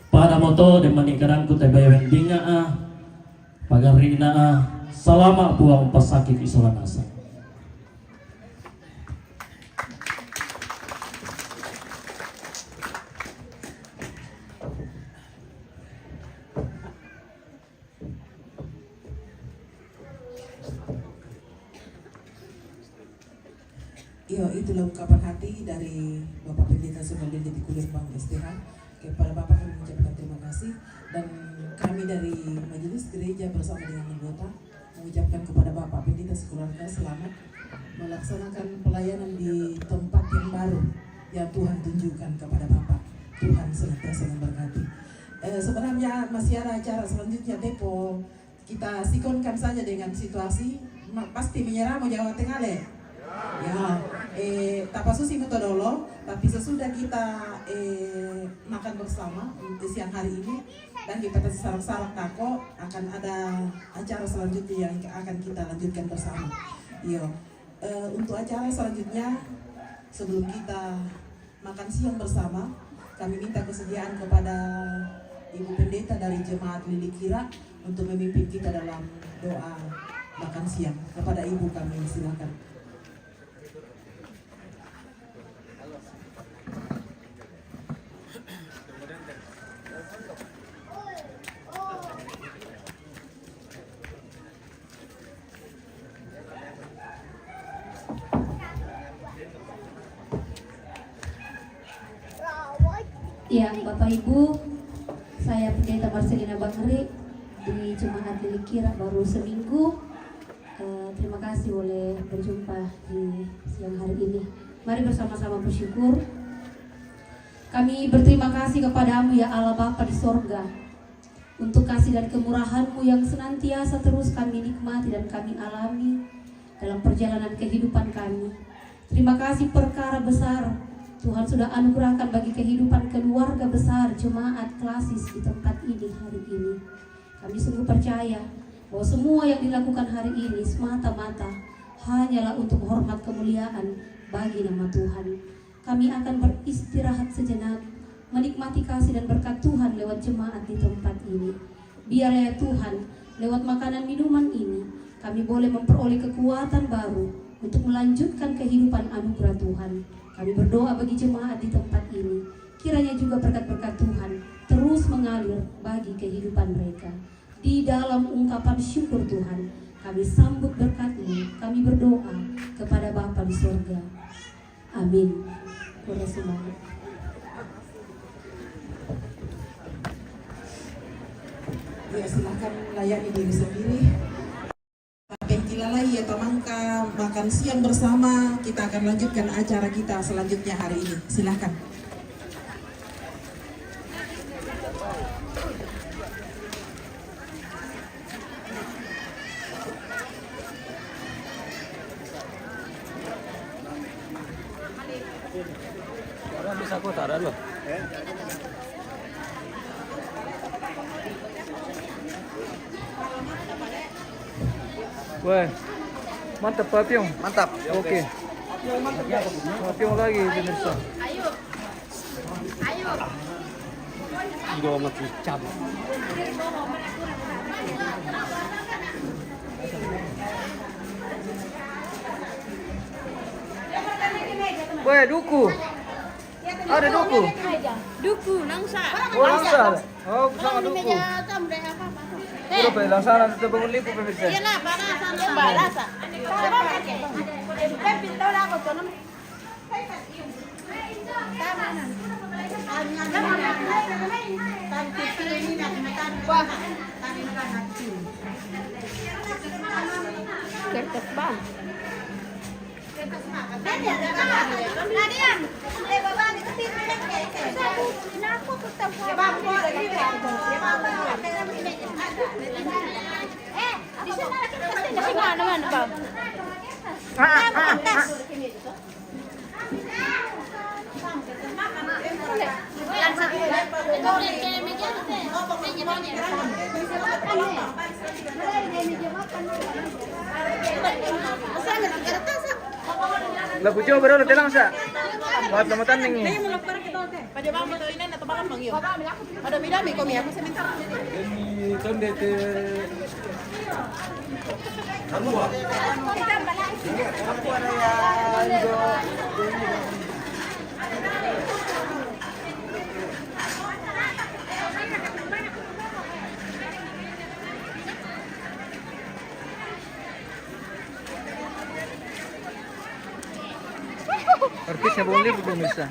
Pada moto, de mani kadangku te bayawen dinga ah, pagarina ah, salama Puang pasakit isola nasang. Iyo, itulah ungkapan hati dari Bapak Pendeta Sumaldin di Kulimbang S T H. Kepada Bapak kami mengucapkan terima kasih dan kami dari Majelis Gereja bersama dengan anggota mengucapkan kepada Bapak Pendeta sekeluarga selamat melaksanakan pelayanan di tempat yang baru yang Tuhan tunjukkan kepada Bapak. Tuhan senantiasa memberkati. Eh, sebenarnya masih ada acara selanjutnya, Tepo. Kita sikonkan saja dengan situasi. Ma-, pasti menyerah mau Jawa Tengah, le? Ya, eh, tapasusi muto dolo, tapi sesudah kita, eh, makan bersama, eh, siang hari ini, dan kita sarak-sarak tako, akan ada acara selanjutnya yang akan kita lanjutkan bersama. Iyo. Eh, untuk acara selanjutnya, sebelum kita makan siang bersama, kami minta kesediaan kepada Ibu Pendeta dari Jemaat Lilikira untuk memimpin kita dalam doa makan siang. Kepada Ibu kami silakan. Ya, Bapak Ibu, saya Pendeta Marcelina Bangri di Jemaat Lilikira baru seminggu. Eh, terima kasih boleh berjumpa di siang hari ini. Mari bersama-sama bersyukur. Kami berterima kasih kepada-Mu, ya Allah Bapa di sorga, untuk kasih dan kemurahan-Mu yang senantiasa terus kami nikmati dan kami alami dalam perjalanan kehidupan kami. Terima kasih perkara besar Tuhan sudah anugerahkan bagi kehidupan keluarga besar jemaat klasis di tempat ini hari ini. Kami sungguh percaya bahwa semua yang dilakukan hari ini semata-mata hanyalah untuk hormat kemuliaan bagi nama Tuhan. Kami akan beristirahat sejenak, menikmati kasih dan berkat Tuhan lewat jemaat di tempat ini. Biarlah ya Tuhan, lewat makanan minuman ini, kami boleh memperoleh kekuatan baru untuk melanjutkan kehidupan anugerah Tuhan. Kami berdoa bagi jemaat di tempat ini. Kiranya juga berkat-berkat Tuhan terus mengalir bagi kehidupan mereka. Di dalam ungkapan syukur Tuhan, kami sambut berkat-Mu. Kami berdoa kepada Bapa di sorga. Amin. Kurang semangat. Ya, silakan layani diri sendiri. Tapi tilalai ya tamangka makan siang bersama, kita akan lanjutkan acara kita selanjutnya hari ini. Silakan. Orang bisa kota ada dua. Weh, mantap Papiong. Mantap. Oke. Papiong lagi pemirsa. Ayo. Ayo. Ido mati cam. Weh, duku. Ada duku. Duku, nangsa. Oh, nangsa. Oh, sama duku. Udah pe langsana kita bangun lipu pemirsa. Iyalah, barasa, barasa. Kertas bang. Lagu coba dulu, tenang sa. Buat teman tanding nih. Pada bang betul ini atau malam bang yo? Pada midami komi aku sebentar. Ini tonde te. Artisnya boleh belum bisa.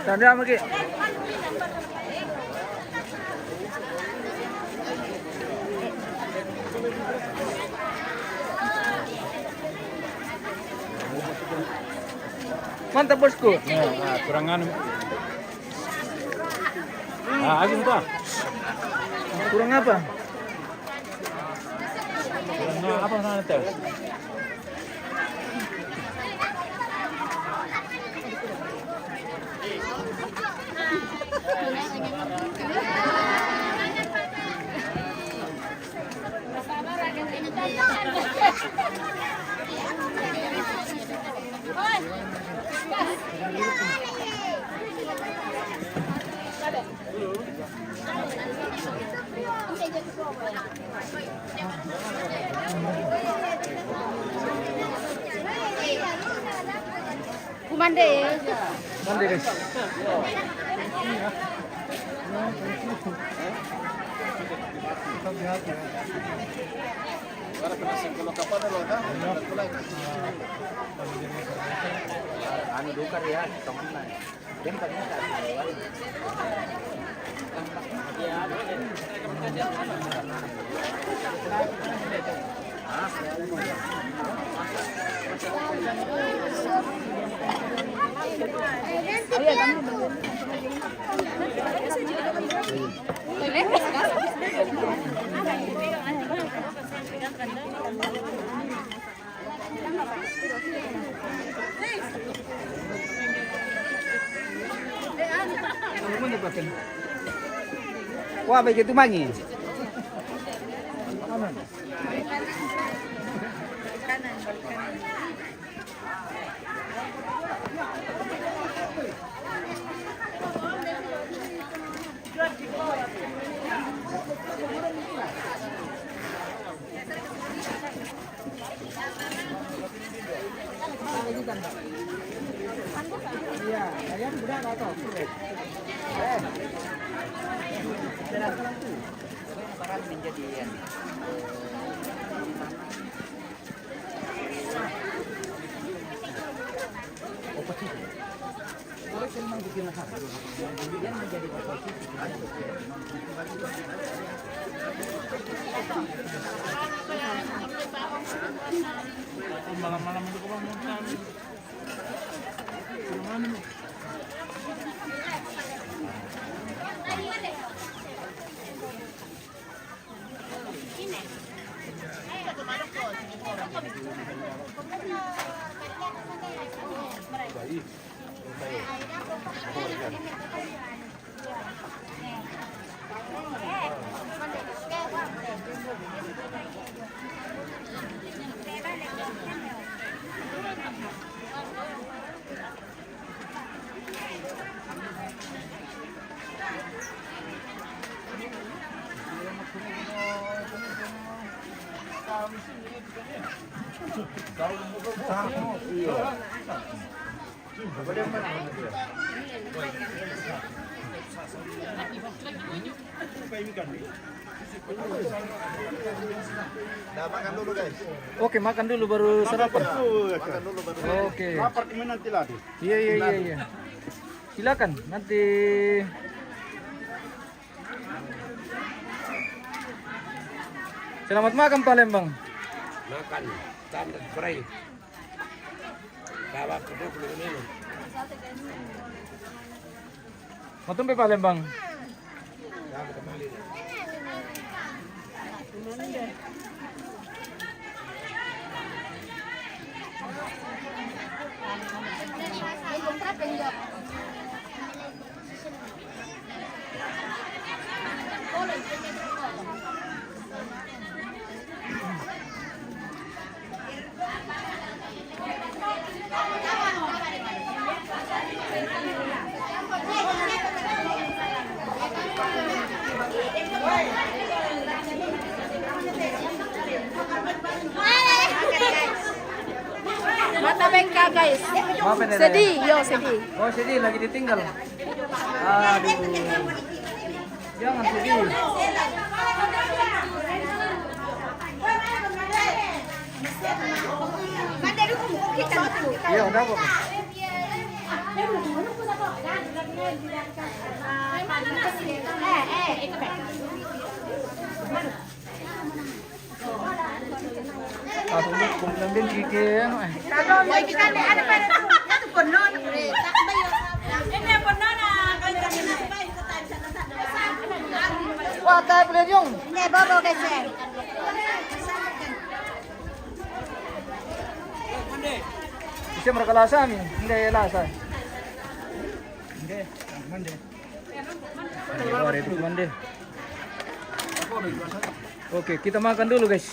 Tanda apa ki? Mantap bosku. Nah, nah, kurang anu. Ah, aja entah. Kurang apa? Kurang apa sana teh? Kumande. Kumande, guys. Anu, tukar ya, teman lah. Wah, begitu mangi. Malam-malam itu kok mau. Dah makan dulu, guys. Oke, makan dulu baru sarapan. Makan dulu, ya, Kak. Oke. Lapar kami nanti lagi. Iya, iya, iya, iya. Silakan, nanti. Selamat makan, Palembang. Makan, tambah fry. Bawa ke dua puluh lima. Mau tumpe Palembang. Mata bengkak, guys. Sedih, yo, sedih. Oh, sedih, lagi ditinggal. Aduh. Jangan sedih. Iya, udah kok. Aku kumpilan din kiki, ano, eh. Wah, tayo pala yung. Hindi, bobo kasi. Kasi marakalasa, mi. Hindi, lasa. Hindi, hindi. Oke, kita makan dulu, guys.